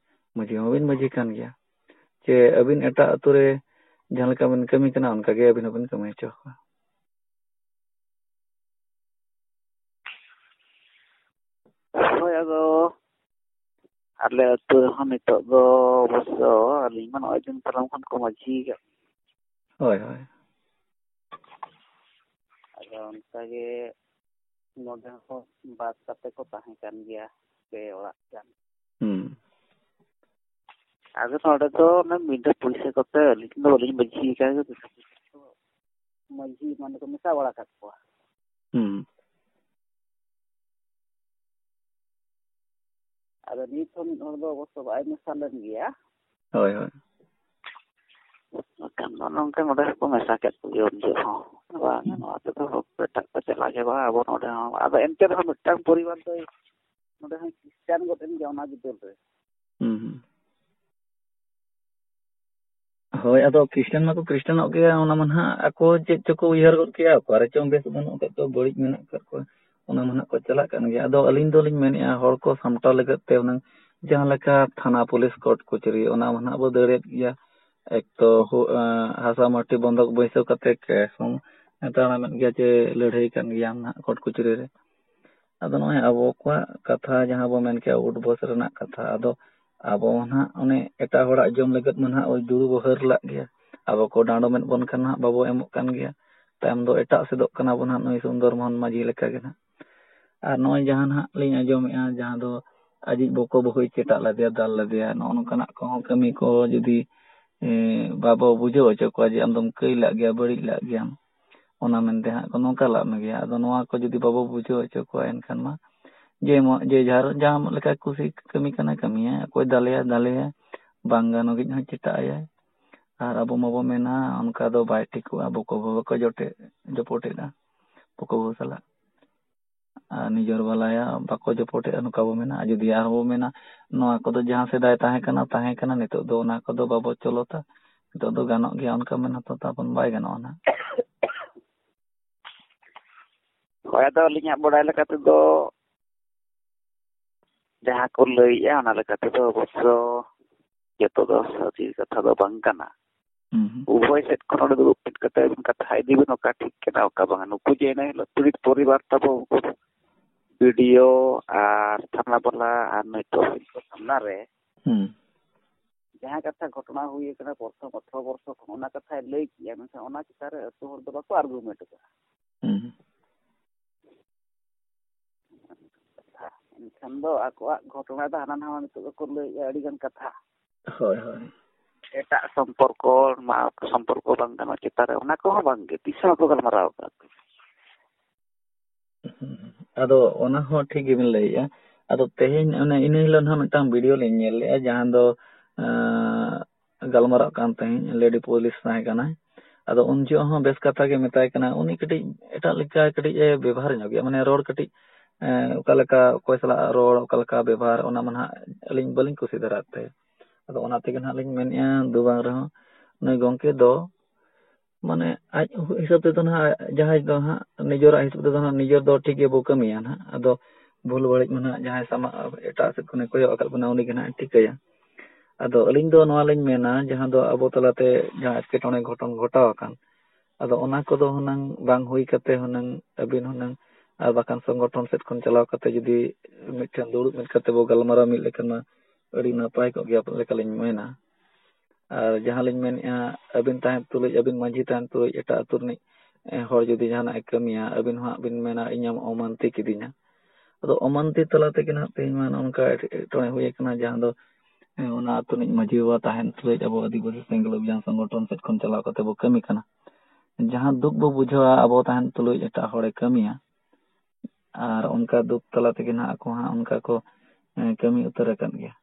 ᱢᱟᱹᱡᱷᱤ ᱦᱚᱸᱵᱤᱱ ᱢᱟᱹᱡᱷᱤ ᱠᱟᱱ ᱜᱮᱭᱟ᱾ ᱪᱮ ᱟᱹᱵᱤᱱ ᱮᱴᱟᱜ ᱟᱹᱛᱩ ᱨᱮ ᱡᱟᱦᱟᱸ ᱞᱮᱠᱟ ᱵᱤᱱ ᱠᱟᱹᱢᱤ ᱠᱟᱱᱟ, ᱚᱱᱠᱟ ᱜᱮ ᱟᱹᱵᱤᱱ ᱦᱚᱸᱵᱤᱱ ᱠᱟᱹᱢᱤ ᱦᱚᱪᱚ ᱠᱚᱣᱟ? ᱦᱳᱭ, ᱟᱫᱚ ᱟᱞᱮ ᱟᱹᱛᱩ ᱨᱮᱦᱚᱸ ᱱᱤᱛᱚᱜ ᱫᱚ ᱚᱵᱚᱥᱥᱚ ᱟᱹᱞᱤᱧ ᱢᱟ ᱱᱚᱜᱼᱚᱭ ᱫᱤᱱ ᱯᱟᱨᱚᱢ ᱠᱷᱚᱱ ᱠᱚ ᱢᱟᱹᱡᱷᱤ ᱟᱠᱟᱫ᱾ ᱦᱳᱭ, ᱦᱳᱭ᱾ ᱟᱫᱚ ᱚᱱᱠᱟᱜᱮ ᱱᱚᱰᱮ ᱦᱚᱸ ᱵᱟᱫ ᱠᱟᱛᱮ ᱠᱚ ᱛᱟᱦᱮᱸ ᱠᱟᱱ ᱜᱮᱭᱟ ᱯᱮ ᱚᱲᱟᱜ ᱜᱟᱱ᱾ ᱦᱩᱸ᱾ ᱟᱫᱚ ᱱᱚᱰᱮ ᱫᱚ ᱚᱱᱮ ᱢᱤᱫ ᱫᱷᱟᱣ ᱯᱩᱭᱥᱟᱹ ᱠᱚᱛᱮ ᱟᱹᱞᱤᱧ ᱫᱚ ᱵᱟᱹᱞᱤᱧ ᱢᱟᱹᱡᱷᱤ ᱟᱠᱟᱱ ᱜᱮ, ᱢᱟᱹᱡᱷᱤ ᱢᱟᱱᱮ ᱠᱚ ᱢᱮᱥᱟ ᱵᱟᱲᱟ ᱠᱟᱜ ᱠᱚᱣᱟ᱾ ᱦᱩᱸ᱾ ᱟᱫᱚ ᱱᱤᱛ ᱦᱚᱸ ᱢᱤᱫ ᱦᱚᱲ ᱫᱚ ᱚᱵᱚᱥᱥᱚ ᱵᱟᱭ ᱢᱮᱥᱟ ᱞᱮᱱ ᱜᱮᱭᱟ᱾ ᱦᱳᱭ, ᱦᱳᱭ᱾ ᱵᱟᱠᱷᱟᱱ ᱫᱚ ᱱᱚᱝᱠᱟ ᱱᱚᱰᱮ ᱦᱚᱸᱠᱚ ᱢᱮᱥᱟ ᱠᱮᱫ ᱠᱚᱜᱮ ᱩᱱ ᱡᱚᱦᱚᱜ ᱦᱚᱸ᱾ ᱵᱟᱝ, ᱱᱚᱣᱟ ᱛᱮᱫᱚ ᱮᱴᱟᱜ ᱠᱚ ᱪᱟᱞᱟᱜ ᱜᱮ ᱵᱟᱝ, ᱟᱵᱚ ᱱᱚᱰᱮ ᱦᱚᱸ᱾ ᱟᱫᱚ ᱮᱱᱛᱮ ᱨᱮᱦᱚᱸ ᱢᱤᱫᱴᱟᱝ ᱯᱚᱨᱤᱵᱟᱨ ᱫᱚᱭ ᱱᱚᱰᱮ ᱦᱚᱸᱭ ᱠᱷᱨᱤᱥᱴᱟᱱ ᱜᱚᱫ ᱮᱱ ᱜᱮᱭᱟ ᱚᱱᱟ ᱵᱤᱫᱟᱹᱞ ᱨᱮ᱾ ᱦᱩᱸ, ᱦᱩᱸ᱾ ᱦᱳᱭ, ᱟᱫᱚ ᱠᱷᱨᱤᱥᱴᱟᱱ ᱢᱟᱠᱚ ᱠᱷᱨᱤᱥᱴᱟᱱᱚᱜ ᱜᱮᱭᱟ, ᱚᱱᱟ ᱢᱟ ᱱᱟᱦᱟᱜ ᱟᱠᱚ ᱪᱮᱫ ᱪᱚᱠᱚ ᱩᱭᱦᱟᱹᱨ ᱜᱚᱫ ᱠᱮᱜᱼᱟ, ᱚᱠᱟᱨᱮ ᱪᱚᱝ ᱵᱮᱥ ᱵᱟᱹᱱᱩᱜ ᱟᱠᱟᱫ ᱠᱚᱣᱟ, ᱵᱟᱹᱲᱤᱡ ᱢᱮᱱᱟᱜ ᱟᱠᱟᱫ ᱠᱚᱣᱟ, ᱚᱱᱟ ᱢᱟ ᱱᱟᱦᱟᱜ ᱠᱚ ᱪᱟᱞᱟᱜ ᱠᱟᱱ ᱜᱮᱭᱟ᱾ ᱟᱫᱚ ᱟᱹᱞᱤᱧ ᱫᱚᱞᱤᱧ ᱢᱮᱱᱮᱫᱼᱟ, ᱦᱚᱲ ᱠᱚ ᱥᱟᱢᱴᱟᱣ ᱞᱟᱹᱜᱤᱫ ᱛᱮ ᱦᱩᱱᱟᱹᱝ ᱡᱟᱦᱟᱸ ᱞᱮᱠᱟ ᱛᱷᱟᱱᱟ, ᱯᱩᱞᱤᱥ, ᱠᱳᱨᱴ ᱠᱚᱪᱟᱹᱨᱤ, ᱚᱱᱟ ᱢᱟ ᱱᱟᱦᱟᱜ ᱵᱚ ᱫᱟᱹᱲᱮᱫ ᱜᱮᱭᱟ᱾ ᱮᱠ ᱛᱚ ᱦᱩ-, ᱮᱸ, ᱦᱟᱥᱟ ᱢᱟᱹᱴᱤ ᱵᱚᱱᱫᱷᱚᱠ ᱵᱟᱹᱭᱥᱟᱹᱣ ᱠᱟᱛᱮ ᱠᱮᱥ ᱦᱚᱸ ᱛᱟᱲᱟᱢᱮᱫ ᱜᱮᱭᱟ, ᱪᱮ ᱞᱟᱹᱲᱦᱟᱹᱭ ᱠᱟᱱ ᱜᱮᱭᱟᱢ ᱱᱟᱦᱟᱜ ᱠᱳᱨᱴ ᱠᱚᱪᱟᱹᱨᱤ ᱨᱮ᱾ ᱟᱫᱚ ᱱᱚᱜᱼᱚᱭ ᱟᱵᱚ ᱠᱚᱣᱟᱜ ᱠᱟᱛᱷᱟ ᱡᱟᱦᱟᱸ ᱵᱚ ᱢᱮᱱ ᱠᱮᱜᱼᱟ, ᱩᱴ ᱵᱚᱥ ᱨᱮᱱᱟᱜ ᱠᱟᱛᱷᱟ, ᱟᱫᱚ ᱟᱵᱚ ᱱᱟᱦᱟᱜ ᱚᱱᱮ ᱮᱴᱟᱜ ᱦᱚᱲᱟᱜ ᱡᱚᱢ ᱞᱟᱹᱜᱤᱫ ᱢᱟ ᱱᱟᱦᱟᱜ ᱳᱭ ᱡᱩᱲᱩ ᱵᱚ ᱦᱟᱹᱨ ᱞᱟᱜ ᱜᱮᱭᱟ᱾ ᱟᱵᱚ ᱠᱚ ᱰᱟᱸᱰᱚᱢᱮᱫ ᱵᱚᱱ ᱠᱷᱟᱱ ᱱᱟᱦᱟᱜ ᱵᱟᱵᱚ ᱮᱢᱚᱜ ᱠᱟᱱ ᱜᱮᱭᱟ᱾ ᱛᱟᱭᱚᱢ ᱫᱚ ᱮᱴᱟᱜ ᱥᱮᱫᱚᱜ ᱠᱟᱱᱟ ᱵᱚᱱ ᱱᱟᱦᱟᱜ ᱱᱩᱭ ᱥᱩᱱᱫᱚᱨ ᱢᱳᱦᱚᱱ ᱢᱟᱹᱡᱷᱤ ᱞᱮᱠᱟ ᱜᱮ ᱱᱟᱦᱟᱜ᱾ ᱟᱨ ᱱᱚᱜᱼᱚᱭ ᱡᱟᱦᱟᱸ ᱱᱟᱦᱟᱜ ᱞᱤᱧ ᱟᱸᱡᱚᱢᱮᱫᱼᱟ, ᱡᱟᱦᱟᱸ ᱫᱚ ᱟᱡᱤᱡ ᱵᱚᱠᱚ ᱵᱟᱹᱦᱩᱭ ᱪᱮᱴᱟᱜ ᱞᱮᱫᱮᱭᱟ, ᱫᱟᱞ ᱞᱮᱫᱮᱭᱟ, ᱱᱚᱜᱼᱚ ᱱᱚᱝᱠᱟᱱᱟᱜ ᱠᱚᱦᱚᱸ ᱠᱟᱹᱢᱤ ᱠᱚ ᱡᱩᱫᱤ, ᱮ, ᱵᱟᱵᱚ ᱵᱩᱡᱷᱟᱹᱣ ᱦᱚᱪᱚ ᱠᱚᱣᱟ ᱡᱮ ᱟᱢ ᱫᱚᱢ ᱠᱟᱹᱭ ᱞᱟᱜ ᱜᱮᱭᱟ, ᱵᱟᱹᱲᱤᱡ ᱞᱟᱜ ᱜᱮᱭᱟᱢ, ᱚᱱᱟ ᱢᱮᱱᱛᱮ ᱦᱟᱸᱜ ᱠᱚ ᱱᱚᱝᱠᱟ ᱞᱟᱜ ᱢᱮᱜᱮᱭᱟ᱾ ᱟᱫᱚ ᱱᱚᱣᱟ ᱠᱚ ᱡᱩᱫᱤ ᱵᱟᱵᱚ ᱵᱩᱡᱷᱟᱹᱣ ᱦᱚᱪᱚ ᱠᱚᱣᱟ, ᱮᱱᱠᱷᱟᱱ ᱢᱟ ᱡᱮ ᱢᱚ-, ᱡᱮ ᱡᱟᱦᱟᱸ, ᱡᱟᱦᱟᱸ ᱞᱮᱠᱟ ᱠᱩᱥᱤ ᱠᱟᱹᱢᱤ ᱠᱟᱱᱟᱭ ᱠᱟᱹᱢᱤᱭᱟᱭ, ᱚᱠᱚᱭ ᱫᱟᱞᱮᱭᱟ ᱫᱟᱞᱮᱭᱟ, ᱵᱟᱝ ᱜᱟᱱᱚᱜᱤᱡ ᱦᱚᱸ ᱪᱮᱴᱟᱜ ᱟᱭᱟᱭ᱾ ᱟᱨ ᱟᱵᱚ ᱢᱟᱵᱚ ᱢᱮᱱᱟ ᱚᱱᱠᱟ ᱫᱚ ᱵᱟᱭ ᱴᱷᱤᱠᱚᱜᱼᱟ, ᱵᱚᱠᱚ ᱵᱟᱹᱦᱩ ᱵᱟᱠᱚ ᱡᱚᱴᱮᱫ ᱡᱚᱯᱚᱴᱮᱫᱼᱟ ᱵᱚᱠᱚ ᱵᱟᱹᱦᱩ ᱥᱟᱞᱟᱜ᱾ ᱟᱨ ᱱᱤᱡᱚᱨ ᱵᱟᱞᱟᱭᱟ ᱵᱟᱠᱚ ᱡᱚᱯᱚᱴᱮᱫᱼᱟ, ᱱᱚᱝᱠᱟ ᱵᱚ ᱢᱮᱱᱟ᱾ ᱟᱨ ᱡᱩᱫᱤ ᱟᱨᱦᱚᱸ ᱵᱚ ᱢᱮᱱᱟ, ᱱᱚᱣᱟ ᱠᱚᱫᱚ ᱡᱟᱦᱟᱸ ᱥᱮᱫᱟᱭ ᱛᱟᱦᱮᱸ ᱠᱟᱱᱟ, ᱛᱟᱦᱮᱸ ᱠᱟᱱᱟ, ᱱᱤᱛᱚᱜ ᱫᱚ ᱚᱱᱟ ᱠᱚᱫᱚ ᱵᱟᱵᱚ ᱪᱚᱞᱚᱛᱟ, ᱱᱤᱛᱚᱜ ᱫᱚ ᱜᱟᱱᱚᱜ ᱜᱮᱭᱟ, ᱚᱱᱠᱟ ᱢᱮᱱ ᱦᱚᱸᱛᱚ ᱛᱟᱵᱚᱱ ᱵᱟᱭ ᱜᱟᱱᱚᱜᱼᱟ ᱱᱟᱦᱟᱜ᱾ ᱦᱳᱭ, ᱟᱫᱚ ᱟᱹᱞᱤᱧᱟᱜ ᱵᱟᱲᱟᱭ ᱞᱮᱠᱟ ᱛᱮᱫᱚ ᱡᱟᱦᱟᱸ ᱠᱚ ᱞᱟᱹᱭᱮᱜᱼᱟ, ᱚᱱᱟ ᱞᱮᱠᱟ ᱛᱮᱫᱚ ᱚᱵᱚᱥᱥᱚ ᱡᱚᱛᱚ ᱫᱚ ᱥᱟᱹᱨᱤ ᱠᱟᱛᱷᱟ ᱫᱚ ᱵᱟᱝ ᱠᱟᱱᱟ᱾ ᱦᱩᱸ ᱦᱩᱸ᱾ ᱩᱵᱷᱚᱭ ᱥᱮᱫ ᱠᱷᱚᱱ ᱱᱚᱰᱮ ᱫᱩᱲᱩᱵ ᱢᱤᱫ ᱠᱟᱛᱮ ᱵᱚᱱ ᱠᱟᱛᱷᱟ ᱤᱫᱤ ᱵᱚᱱ, ᱚᱠᱟ ᱴᱷᱤᱠ ᱠᱟᱱᱟ, ᱚᱠᱟ ᱵᱟᱝᱟ᱾ ᱱᱩᱠᱩ ᱡᱮ ᱤᱱᱟᱹ ᱦᱤᱞᱳᱜ ᱯᱤᱲᱤᱛ ᱯᱚᱨᱤᱵᱟᱨ ᱛᱟᱵᱚ, ᱩᱱᱠᱩ ᱵᱤ ᱰᱤ ᱳ ᱟᱨ ᱛᱷᱟᱱᱟ ᱵᱟᱞᱟ ᱟᱨ ᱱᱩᱭ ᱛᱚᱦᱥᱤᱞ ᱠᱚ ᱥᱟᱢᱱᱟ ᱨᱮ ᱦᱩᱸ᱾ ᱡᱟᱦᱟᱸ ᱠᱟᱛᱷᱟ ᱜᱷᱚᱴᱚᱱᱟ ᱦᱩᱭ ᱟᱠᱟᱱᱟ ᱯᱨᱚᱛᱷᱚᱢ ᱟᱴᱷᱨᱚ ᱵᱚᱨᱥᱚ ᱠᱷᱚᱱ, ᱚᱱᱟ ᱠᱟᱛᱷᱟᱭ ᱞᱟᱹᱭ ᱠᱮᱜᱼᱟ, ᱢᱮᱱᱠᱷᱟᱱ ᱚᱱᱟ ᱪᱮᱛᱟᱱ ᱨᱮ ᱟᱹᱛᱩ ᱦᱚᱲ ᱫᱚ ᱵᱟᱠᱚ ᱟᱨᱜᱩᱢᱮᱱᱴ ᱟᱠᱟᱫᱟ᱾ ᱦᱩᱸ᱾ ᱠᱟᱛᱷᱟ᱾ ᱮᱱᱠᱷᱟᱱ ᱫᱚ ᱟᱠᱚᱣᱟᱜ ᱜᱷᱚᱴᱚᱱᱟ ᱫᱚ ᱦᱟᱱᱟ ᱱᱟᱣᱟ ᱱᱤᱛᱚᱜ ᱫᱚᱠᱚ ᱞᱟᱹᱭᱮᱜᱼᱟ ᱟᱹᱰᱤ ᱜᱟᱱ ᱠᱟᱛᱷᱟ᱾ ᱦᱳᱭ, ᱦᱳᱭ᱾ ᱮᱴᱟᱜ ᱥᱚᱢᱯᱚᱨᱠᱚ, ᱱᱚᱣᱟ ᱥᱚᱢᱯᱚᱨᱠᱚ ᱵᱟᱝ ᱜᱟᱱᱚᱜ ᱪᱮᱛᱟᱱ ᱨᱮ, ᱚᱱᱟ ᱠᱚᱦᱚᱸ ᱵᱟᱝ ᱜᱮ, ᱛᱤᱥ ᱦᱚᱸ ᱵᱟᱠᱚ ᱜᱟᱞᱢᱟᱨᱟᱣ ᱟᱠᱟᱫ᱾ ᱦᱩᱸ᱾ ᱟᱫᱚ ᱚᱱᱟ ᱦᱚᱸ ᱴᱷᱤᱠ ᱜᱮᱵᱤᱱ ᱞᱟᱹᱭᱮᱜᱼᱟ᱾ ᱟᱫᱚ ᱛᱮᱦᱮᱧ ᱚᱱᱮ ᱤᱱᱟᱹ ᱦᱤᱞᱳᱜ ᱱᱟᱦᱟᱜ ᱢᱤᱫᱴᱟᱝ ᱵᱷᱤᱰᱤᱭᱳ ᱞᱤᱧ ᱧᱮᱞ ᱞᱮᱜᱼᱟ, ᱡᱟᱦᱟᱸ ᱫᱚ, ᱟᱸ, ᱜᱟᱞᱢᱟᱨᱟᱜ ᱠᱟᱱ ᱛᱟᱦᱮᱸᱫ, ᱞᱮᱰᱤ ᱯᱩᱞᱤᱥ ᱛᱟᱦᱮᱸ ᱠᱟᱱᱟᱭ᱾ ᱟᱫᱚ ᱩᱱ ᱡᱚᱦᱚᱜ ᱦᱚᱸ ᱵᱮᱥ ᱠᱟᱛᱷᱟ ᱜᱮ ᱢᱮᱛᱟᱭ ᱠᱟᱱᱟ, ᱩᱱᱤ ᱠᱟᱹᱴᱤᱡ ᱮᱴᱟᱜ ᱞᱮᱠᱟ ᱠᱟᱹᱴᱤᱡ ᱮ ᱵᱮᱵᱚᱦᱟᱨ ᱧᱚᱜ ᱜᱮᱭᱟ, ᱢᱟᱱᱮ ᱨᱚᱲ ᱠᱟᱹᱴᱤᱡ, ᱮᱸ, ᱚᱠᱟ ᱞᱮᱠᱟ, ᱚᱠᱚᱭ ᱥᱟᱞᱟᱜ ᱨᱚᱲ, ᱚᱠᱟ ᱞᱮᱠᱟ ᱵᱮᱵᱚᱦᱟᱨ, ᱚᱱᱟ ᱢᱟ ᱱᱟᱦᱟᱜ ᱟᱹᱞᱤᱧ ᱵᱟᱹᱞᱤᱧ ᱠᱩᱥᱤ ᱫᱷᱟᱨᱟ ᱛᱟᱭᱟ᱾ ᱟᱫᱚ ᱚᱱᱟ ᱛᱮᱜᱮ ᱱᱟᱦᱟᱜ ᱞᱤᱧ ᱢᱮᱱᱮᱫᱼᱟ, ᱫᱩ ᱵᱟᱝ ᱨᱮᱦᱚᱸ ᱱᱩᱭ ᱜᱚᱢᱠᱮ ᱫᱚ ᱢᱟᱱᱮ ᱟᱡ ᱦᱤᱥᱟᱹᱵ ᱛᱮᱫᱚ ᱱᱟᱦᱟᱜ, ᱡᱟᱦᱟᱸᱭ ᱫᱚ ᱦᱟᱸᱜ ᱱᱤᱡᱮᱨᱟᱜ ᱦᱤᱥᱟᱹᱵ ᱛᱮᱫᱚ ᱱᱟᱦᱟᱜ ᱱᱤᱡᱮᱨ ᱫᱚ ᱴᱷᱤᱠ ᱜᱮᱵᱚ ᱠᱟᱹᱢᱤᱭᱟ ᱱᱟᱦᱟᱜ᱾ ᱟᱫᱚ ᱵᱷᱩᱞ ᱵᱟᱹᱲᱤᱡ ᱢᱟ ᱱᱟᱦᱟᱜ ᱡᱟᱦᱟᱸᱭ ᱥᱟᱢᱟᱜ ᱮᱴᱟᱜ ᱥᱮᱫ ᱠᱷᱚᱱᱮ ᱠᱚᱭᱚᱜ ᱟᱠᱟᱫ ᱵᱚᱱᱟ, ᱩᱱᱤ ᱜᱮ ᱱᱟᱦᱟᱜ ᱮ ᱴᱷᱤᱠᱟᱹᱭᱟ᱾ ᱟᱫᱚ ᱟᱹᱞᱤᱧ ᱫᱚ ᱱᱚᱣᱟ ᱞᱤᱧ ᱢᱮᱱᱟ, ᱡᱟᱦᱟᱸ ᱫᱚ ᱟᱵᱚ ᱛᱟᱞᱟᱛᱮ ᱡᱟᱦᱟᱸ ᱮᱴᱠᱮᱴᱚᱬᱮ ᱜᱷᱚᱴᱚᱱ ᱜᱷᱚᱴᱟᱣ ᱟᱠᱟᱱ, ᱟᱫᱚ ᱚᱱᱟ ᱠᱚᱫᱚ ᱦᱩᱱᱟᱹᱝ ᱵᱟᱝ ᱦᱩᱭ ᱠᱟᱛᱮ ᱦᱩᱱᱟᱹᱝ ᱟᱹᱵᱤᱱ ᱦᱩᱱᱟᱹᱝ ᱟᱨ ᱵᱟᱠᱷᱟᱱ ᱥᱚᱝᱜᱚᱴᱷᱚᱱ ᱥᱮᱫ ᱠᱷᱚᱱ ᱪᱟᱞᱟᱣ ᱠᱟᱛᱮ ᱡᱩᱫᱤ ᱢᱤᱫᱴᱷᱮᱱ ᱫᱩᱲᱩᱵ ᱢᱤᱫ ᱠᱟᱛᱮ ᱵᱚ ᱜᱟᱞᱢᱟᱨᱟᱣ ᱢᱤᱫ ᱞᱮᱠᱷᱟᱱ ᱢᱟ ᱟᱹᱰᱤ ᱱᱟᱯᱟᱭ ᱠᱚᱜ ᱜᱮᱭᱟ ᱞᱮᱠᱟᱞᱤᱧ ᱢᱮᱱᱟ᱾ ᱟᱨ ᱡᱟᱦᱟᱸ ᱞᱤᱧ ᱢᱮᱱᱮᱫᱼᱟ, ᱟᱹᱵᱤᱱ ᱛᱟᱦᱮᱸ ᱛᱩᱞᱩᱡ, ᱟᱹᱵᱤᱱ ᱢᱟᱹᱡᱷᱤ ᱛᱟᱦᱮᱸ ᱛᱩᱞᱩᱡ ᱮᱴᱟᱜ ᱟᱹᱛᱩ ᱨᱤᱱᱤᱡ, ᱮ, ᱦᱚᱲ ᱡᱩᱫᱤ ᱡᱟᱦᱟᱱᱟᱜ ᱮ ᱠᱟᱹᱢᱤᱭᱟ, ᱟᱹᱵᱤᱱ ᱦᱚᱸ ᱦᱟᱸᱜ ᱵᱤᱱ ᱢᱮᱱᱟ, "ᱤᱧᱮᱢ ᱚᱢᱟᱱᱛᱤ ᱠᱤᱫᱤᱧᱟ᱾" ᱟᱫᱚ ᱚᱢᱟᱱᱛᱤ ᱛᱟᱞᱟ ᱛᱮᱜᱮ ᱱᱟᱦᱟᱜ ᱛᱮᱦᱮᱧ ᱢᱟ ᱱᱚᱜᱼᱚ ᱱᱚᱝᱠᱟ ᱮᱴᱠᱮᱴᱚᱬᱮ ᱦᱩᱭ ᱟᱠᱟᱱᱟ, ᱡᱟᱦᱟᱸ ᱫᱚ, ᱮ, ᱚᱱᱟ ᱟᱹᱛᱩ ᱨᱤᱱᱤᱡ ᱢᱟᱹᱡᱷᱤ ᱵᱟᱵᱟ ᱛᱟᱦᱮᱱ ᱛᱩᱞᱩᱡ ᱟᱵᱚ ᱟᱹᱫᱤᱵᱟᱹᱥᱤ ᱥᱮᱸᱜᱮᱞ ᱚᱵᱷᱤᱭᱟᱱ ᱥᱚᱝᱜᱚᱴᱷᱚᱱ ᱥᱮᱫ ᱠᱷᱚᱱ ᱪᱟᱞᱟᱣ ᱠᱟᱛᱮ ᱵᱚ ᱠᱟᱹᱢᱤ ᱠᱟᱱᱟ᱾ ᱡᱟᱦᱟᱸ ᱫᱩᱠ ᱵᱚ ᱵᱩᱡᱷᱟᱹᱣᱟ ᱟᱵᱚ ᱛᱟᱦᱮᱱ ᱛᱩᱞᱩᱡ ᱮᱴᱟᱜ ᱦᱚᱲᱮ ᱠᱟᱹᱢᱤᱭᱟ, ᱟᱨ ᱚᱱᱠᱟ ᱫᱩᱠ ᱛᱟᱞᱟ ᱛᱮᱜᱮ ᱱᱟᱦᱟᱜ ᱟᱠᱚ ᱦᱟᱸᱜ ᱚᱱᱠᱟ ᱠᱚ, ᱮ, ᱠᱟᱹᱢᱤ ᱩᱛᱟᱹᱨ ᱟᱠᱟᱫ ᱜᱮᱭᱟ᱾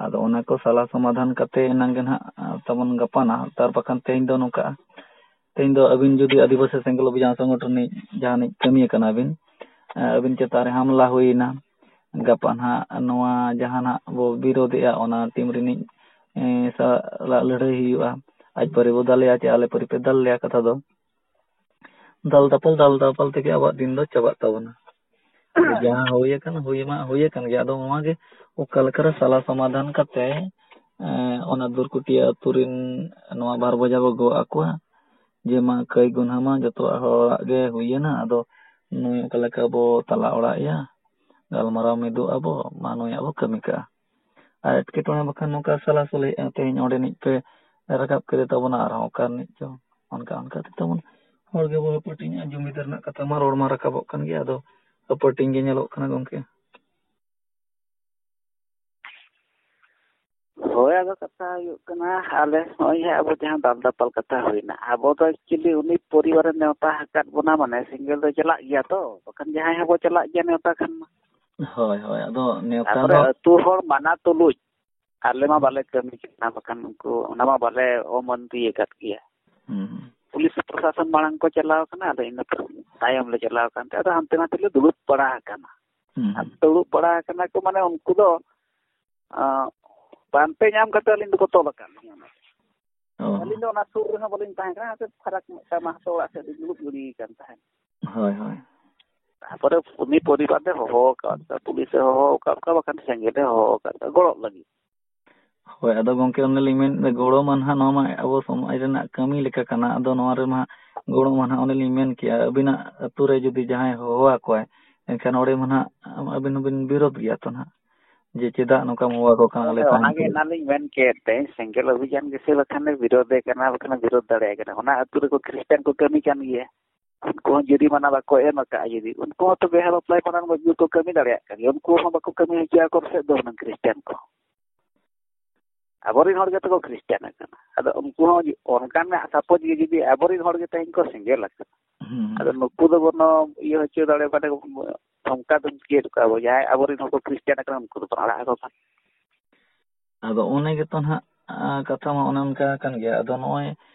ᱟᱫᱚ ᱚᱱᱟ ᱠᱚ ᱥᱟᱞᱟ ᱥᱚᱢᱟᱫᱷᱟᱱ ᱠᱟᱛᱮ ᱮᱱᱟᱝ ᱜᱮ ᱱᱟᱦᱟᱜ, ᱟ, ᱛᱟᱵᱚᱱ ᱜᱟᱯᱟᱱᱟ᱾ ᱛᱟᱨ ᱵᱟᱠᱷᱟᱱ ᱛᱮᱦᱮᱧ ᱫᱚ ᱱᱚᱝᱠᱟᱜᱼᱟ, ᱛᱮᱦᱮᱧ ᱫᱚ ᱟᱹᱵᱤᱱ ᱡᱩᱫᱤ ᱟᱹᱫᱤᱵᱟᱹᱥᱤ ᱥᱮᱸᱜᱮᱞ ᱚᱵᱷᱤᱡᱟᱱ ᱥᱚᱝᱜᱚᱴᱷᱚᱱ ᱨᱤᱱᱤᱡ ᱡᱟᱦᱟᱱᱤᱡ ᱠᱟᱹᱢᱤᱭᱟᱹ ᱠᱟᱱᱟ ᱵᱤᱱ, ᱟ, ᱟᱹᱵᱤᱱ ᱪᱮᱛᱟᱱ ᱨᱮ ᱦᱟᱢᱞᱟ ᱦᱩᱭᱮᱱᱟ, ᱜᱟᱯᱟ ᱱᱟᱦᱟᱜ ᱱᱚᱣᱟ ᱡᱟᱦᱟᱸ ᱱᱟᱦᱟᱜ ᱵᱚ ᱵᱤᱨᱳᱫᱷᱮᱜᱼᱟ, ᱚᱱᱟ ᱴᱤᱢ ᱨᱤᱱᱤᱡ, ᱮ, ᱥᱟᱞᱟᱜ ᱞᱟᱹᱲᱦᱟᱹᱭ ᱦᱩᱭᱩᱜᱼᱟ᱾ ᱟᱡ ᱯᱟᱹᱨᱤ ᱵᱚ ᱫᱟᱞᱮᱭᱟ ᱪᱮ ᱟᱞᱮ ᱯᱟᱹᱨᱤ ᱯᱮ ᱫᱟᱞ ᱞᱮᱭᱟ, ᱠᱟᱛᱷᱟ ᱫᱚ ᱫᱟᱞ ᱫᱟᱯᱟᱞ, ᱫᱟᱞ ᱫᱟᱯᱟᱞ ᱛᱮᱜᱮ ᱟᱵᱚᱣᱟᱜ ᱫᱤᱱ ᱫᱚ ᱪᱟᱵᱟᱜ ᱛᱟᱵᱚᱱᱟ᱾ ᱟᱫᱚ ᱡᱟᱦᱟᱸ ᱦᱩᱭ ᱟᱠᱟᱱ, ᱦᱩᱭ ᱢᱟ ᱦᱩᱭ ᱟᱠᱟᱱ ᱜᱮᱭᱟ᱾ ᱟᱫᱚ ᱱᱚᱣᱟ ᱜᱮ ᱚᱠᱟ ᱞᱮᱠᱟᱨᱮ ᱥᱟᱞᱟ ᱥᱚᱢᱟᱫᱷᱟᱱ ᱠᱟᱛᱮ, ᱮ, ᱚᱱᱟ ᱫᱩᱨᱠᱩᱴᱤᱭᱟᱹ ᱟᱹᱛᱩ ᱨᱤᱱ ᱱᱚᱣᱟ ᱵᱟᱨ ᱵᱚᱭᱦᱟ ᱵᱚ ᱜᱚᱜ ᱟᱠᱚᱣᱟ, ᱡᱮ ᱢᱟ ᱠᱟᱹᱭ ᱜᱩᱱᱦᱟ ᱢᱟ ᱡᱚᱛᱚᱣᱟᱜ ᱦᱚᱲᱟᱜ ᱜᱮ ᱦᱩᱭᱮᱱᱟ, ᱟᱫᱚ ᱱᱩᱭ ᱚᱠᱟ ᱞᱮᱠᱟ ᱵᱚ ᱛᱟᱞᱟ ᱚᱲᱟᱜ ᱮᱭᱟ, ᱜᱟᱞᱢᱟᱨᱟᱣ ᱢᱤᱫᱚᱜ ᱟᱵᱚ, ᱢᱟ ᱱᱩᱭᱟᱜ ᱵᱚ ᱠᱟᱹᱢᱤ ᱠᱟᱜᱼᱟ᱾ ᱟᱨ ᱮᱴᱠᱮᱴᱚᱬᱮ ᱵᱟᱠᱷᱟᱱ ᱱᱚᱝᱠᱟ ᱥᱟᱞᱟ ᱥᱚᱞᱦᱮᱜᱼᱟ, ᱛᱮᱦᱮᱧ ᱚᱸᱰᱮᱱᱤᱡ ᱯᱮ ᱨᱟᱠᱟᱵ ᱠᱮᱫᱮ ᱛᱟᱵᱚᱱᱟ, ᱟᱨᱦᱚᱸ ᱚᱠᱟ ᱨᱤᱱᱤᱡ ᱪᱚ, ᱚᱱᱠᱟ ᱚᱱᱠᱟ ᱛᱮ ᱛᱟᱵᱚᱱ ᱦᱚᱲ ᱜᱮᱵᱚ ᱦᱟᱹᱯᱟᱹᱴᱤᱧᱟ᱾ ᱡᱩᱢᱤᱫ ᱨᱮᱱᱟᱜ ᱠᱟᱛᱷᱟ ᱢᱟ ᱨᱚᱲ ᱢᱟ ᱨᱟᱠᱟᱵᱚᱜ ᱠᱟᱱ ᱜᱮᱭᱟ, ᱟᱫᱚ ᱦᱟᱹᱯᱟᱹᱴᱤᱧ ᱜᱮ ᱧᱮᱞᱚᱜ ᱠᱟᱱᱟ ᱜᱚᱢᱠᱮ᱾ ᱦᱳᱭ, ᱟᱫᱚ ᱠᱟᱛᱷᱟ ᱦᱩᱭᱩᱜ ᱠᱟᱱᱟ, ᱟᱞᱮ ᱱᱚᱜᱼᱚᱭ ᱦᱟᱸᱜ ᱟᱵᱚ ᱡᱟᱦᱟᱸ ᱫᱟᱞ ᱫᱟᱯᱟᱞ ᱠᱟᱛᱷᱟ ᱦᱩᱭᱱᱟ, ᱟᱵᱚ ᱫᱚ actually ᱩᱱᱤ ᱯᱚᱨᱤᱵᱟᱨᱮ ᱱᱮᱣᱛᱟ ᱟᱠᱟᱫ ᱵᱚᱱᱟ, ᱢᱟᱱᱮ ᱥᱮᱸᱜᱮᱞ ᱫᱚ ᱪᱟᱞᱟᱜ ᱜᱮᱭᱟ ᱛᱚ, ᱵᱟᱠᱷᱟᱱ ᱡᱟᱦᱟᱸᱭ ᱦᱚᱸᱵᱚ ᱪᱟᱞᱟᱜ ᱜᱮᱭᱟ ᱱᱮᱣᱛᱟ ᱠᱷᱟᱱ ᱢᱟ᱾ ᱦᱳᱭ, ᱦᱳᱭ, ᱟᱫᱚ ᱱᱮᱣᱛᱟ ᱛᱟᱯᱚᱨᱮ ᱫᱚ ᱟᱹᱛᱩ ᱦᱚᱲ ᱢᱟᱱᱟ ᱛᱩᱞᱩᱡ ᱟᱞᱮ ᱢᱟ ᱵᱟᱞᱮ ᱠᱟᱹᱢᱤ ᱠᱟᱱᱟ, ᱵᱟᱠᱷᱟᱱ ᱩᱱᱠᱩ ᱚᱱᱟ ᱢᱟ ᱵᱟᱞᱮ ᱚᱢᱟᱱᱛᱤ ᱟᱠᱟᱫ ᱜᱮᱭᱟ᱾ ᱦᱩᱸ, ᱦᱩᱸ᱾ ᱯᱩᱞᱤᱥ ᱯᱨᱚᱥᱟᱥᱚᱱ ᱢᱟᱲᱟᱝ ᱠᱚ ᱪᱟᱞᱟᱣ ᱟᱠᱟᱱᱟ, ᱟᱫᱚ ᱤᱱᱟᱹ ᱛᱟᱭᱚᱢ ᱞᱮ ᱪᱟᱞᱟᱣ ᱟᱠᱟᱱ ᱛᱮ ᱟᱫᱚ ᱦᱟᱱᱛᱮ ᱱᱟᱛᱮ ᱞᱮ ᱫᱩᱲᱩᱵ ᱵᱟᱲᱟ ᱟᱠᱟᱱᱟ᱾ ᱦᱩᱸ, ᱟᱨ ᱦᱩᱸ᱾ ᱫᱩᱲᱩᱵ ᱵᱟᱲᱟ ᱟᱠᱟᱱᱟ ᱠᱚ, ᱢᱟᱱᱮ ᱩᱱᱠᱩ ᱫᱚ, ᱟᱸ, ᱯᱟᱱᱛᱮ ᱧᱟᱢ ᱠᱟᱛᱮ ᱟᱹᱞᱤᱧ ᱫᱚᱠᱚ ᱛᱚᱞ ᱟᱠᱟᱫ ᱞᱤᱧᱟ᱾ ᱚ᱾ ᱟᱹᱞᱤᱧ ᱫᱚ ᱚᱱᱟ ᱥᱩᱨ ᱨᱮᱦᱚᱸ ᱵᱟᱹᱞᱤᱧ ᱛᱟᱦᱮᱸ ᱠᱟᱱᱟ, ᱦᱟᱱᱛᱮ ᱯᱷᱟᱨᱟᱠ ᱢᱤᱫᱴᱟᱝ ᱢᱟᱦᱛᱚ ᱚᱲᱟᱜ ᱥᱮᱫ ᱞᱤᱧ ᱫᱩᱲᱩᱵ ᱜᱤᱰᱤ ᱟᱠᱟᱱ ᱛᱟᱦᱮᱸᱫ᱾ ᱦᱳᱭ, ᱦᱳᱭ᱾ ᱛᱟᱯᱚᱨᱮ ᱩᱱᱤ ᱯᱚᱨᱤᱵᱟᱨ ᱫᱚ ᱦᱚᱦᱚ ᱟᱠᱟᱫ ᱠᱚᱣᱟ, ᱯᱩᱞᱤᱥ ᱮ ᱦᱚᱦᱚ ᱟᱠᱟᱫ ᱠᱚᱣᱟ, ᱵᱟᱠᱷᱟᱱ ᱥᱮᱸᱜᱮᱞ ᱮ ᱦᱚᱦᱚ ᱟᱠᱟᱫ ᱠᱚᱣᱟ ᱜᱚᱲᱚᱜ ᱞᱟᱹᱜᱤᱫ᱾ ᱦᱳᱭ, ᱟᱫᱚ ᱜᱚᱢᱠᱮ, ᱚᱱᱮ ᱞᱤᱧ ᱢᱮᱱ, ᱜᱚᱲᱚ ᱢᱟ ᱱᱟᱦᱟᱜ ᱱᱚᱣᱟ ᱢᱟ ᱟᱵᱚ ᱥᱚᱢᱟᱡᱽ ᱨᱮᱱᱟᱜ ᱠᱟᱹᱢᱤ ᱞᱮᱠᱟ ᱠᱟᱱᱟ᱾ ᱟᱫᱚ ᱱᱚᱣᱟ ᱨᱮᱢᱟ ᱜᱚᱲᱚ ᱢᱟ ᱱᱟᱦᱟᱜ ᱚᱱᱮ ᱞᱤᱧ ᱢᱮᱱ ᱠᱮᱜᱼᱟ, ᱟᱹᱵᱤᱱᱟᱜ ᱟᱹᱛᱩ ᱨᱮ ᱡᱩᱫᱤ ᱡᱟᱦᱟᱸᱭ ᱦᱚᱦᱚ ᱟᱠᱚᱣᱟᱭ, ᱮᱱᱠᱷᱟᱱ ᱚᱸᱰᱮ ᱢᱟ ᱱᱟᱦᱟᱜ ᱟᱹᱵᱤᱱ ᱦᱚᱸᱵᱤᱱ ᱵᱤᱨᱳᱫᱷ ᱜᱮᱭᱟ ᱛᱚ ᱱᱟᱦᱟᱜ᱾ ᱡᱮ ᱪᱮᱫᱟᱜ ᱱᱚᱝᱠᱟᱢ ᱦᱚᱦᱚ ᱟᱠᱚ ᱠᱟᱱᱟ, ᱟᱞᱮ ᱦᱳᱭ, ᱥᱟᱦᱟᱧ ᱚᱱᱟᱜᱮ ᱠᱷᱚᱡ᱾ ᱮᱱᱟᱱ ᱞᱤᱧ ᱢᱮᱱ ᱠᱮᱫ, ᱛᱮᱦᱮᱧ ᱥᱮᱸᱜᱮᱞ ᱚᱵᱷᱤᱡᱟᱱ ᱜᱮᱥᱮ ᱵᱟᱠᱷᱟᱱ ᱮ ᱵᱤᱨᱳᱫᱷ ᱮ ᱠᱟᱱᱟ, ᱵᱟᱠᱷᱟᱱ ᱮ ᱵᱤᱨᱳᱫᱷ ᱫᱟᱲᱮᱭᱟᱜ ᱠᱟᱱᱟ᱾ ᱚᱱᱟ ᱟᱹᱛᱩ ᱨᱮᱠᱚ ᱠᱷᱨᱤᱥᱴᱟᱱ ᱠᱚ ᱠᱟᱹᱢᱤ ᱠᱟᱱ ᱜᱮᱭᱟ, ᱩᱱᱠᱩ ᱦᱚᱸ ᱡᱩᱨᱤᱢᱟᱱᱟ ᱵᱟᱠᱚ ᱮᱢ ᱟᱠᱟᱫᱼᱟ᱾ ᱡᱩᱫᱤ ᱩᱱᱠᱩ ᱦᱚᱸᱛᱚ ᱵᱮᱦᱟ ᱵᱟᱯᱞᱟ ᱢᱟᱱᱟᱱ ᱢᱚᱡᱽᱵᱩᱨ ᱠᱚ ᱠᱟᱹᱢᱤ ᱫᱟᱲᱮᱭᱟᱜ ᱠᱟᱱ ᱜᱮᱭᱟ, ᱩᱱᱠᱩ ᱦᱚᱸ ᱵᱟᱠᱚ ᱠᱟᱹᱢᱤ ᱦᱚᱪᱚ ᱟᱠᱚ ᱥᱮᱫ ᱫᱚ ᱦᱩᱱᱟᱹᱝ ᱠᱷᱨᱤᱥᱴᱟᱱ ᱠᱚ᱾ ᱟᱵᱚᱨᱮᱱ ᱦᱚᱲ ᱜᱮᱛᱚ ᱠᱚ ᱠᱷᱨᱤᱥᱴᱟᱱ ᱟᱠᱟᱱᱟ, ᱟᱫᱚ ᱩᱱᱠᱩ ᱦᱚᱸ ᱚᱱᱠᱟᱱᱟᱜ ᱥᱟᱯᱳᱡᱽ ᱜᱮ ᱡᱩᱫᱤ ᱟᱵᱚᱨᱮᱱ ᱦᱚᱲ ᱜᱮ ᱛᱮᱦᱮᱧ ᱠᱚ ᱥᱮᱸᱜᱮᱞ ᱟᱠᱟᱱᱟ, ᱦᱩᱸ᱾ ᱟᱫᱚ ᱱᱩᱠᱩ ᱫᱚ ᱵᱚᱱ ᱤᱭᱟᱹ ᱦᱚᱪᱚ ᱫᱟᱲᱮ, ᱢᱟᱱᱮ ᱫᱷᱚᱢᱠᱟ ᱫᱷᱢᱠᱤᱭᱮᱫ ᱠᱚᱣᱟ ᱵᱚ, ᱡᱟᱦᱟᱸᱭ ᱟᱵᱚᱨᱮᱱ ᱦᱚᱲ ᱠᱚ ᱠᱷᱨᱤᱥᱴᱟᱱ ᱟᱠᱟᱱᱟ ᱩᱱᱠᱩ ᱫᱚᱵᱚᱱ ᱟᱲᱟᱜ ᱟᱠᱚ ᱠᱟᱱᱟ᱾ ᱟᱫᱚ ᱚᱱᱮ ᱜᱮᱛᱚ ᱱᱟᱦᱟᱜ, ᱟ, ᱠᱟᱛᱷᱟ ᱢᱟ ᱚᱱᱮ ᱚᱱᱠᱟ ᱠᱟᱱ ᱜᱮᱭᱟ᱾ ᱟᱫᱚ ᱱᱚᱜᱼᱚᱭ,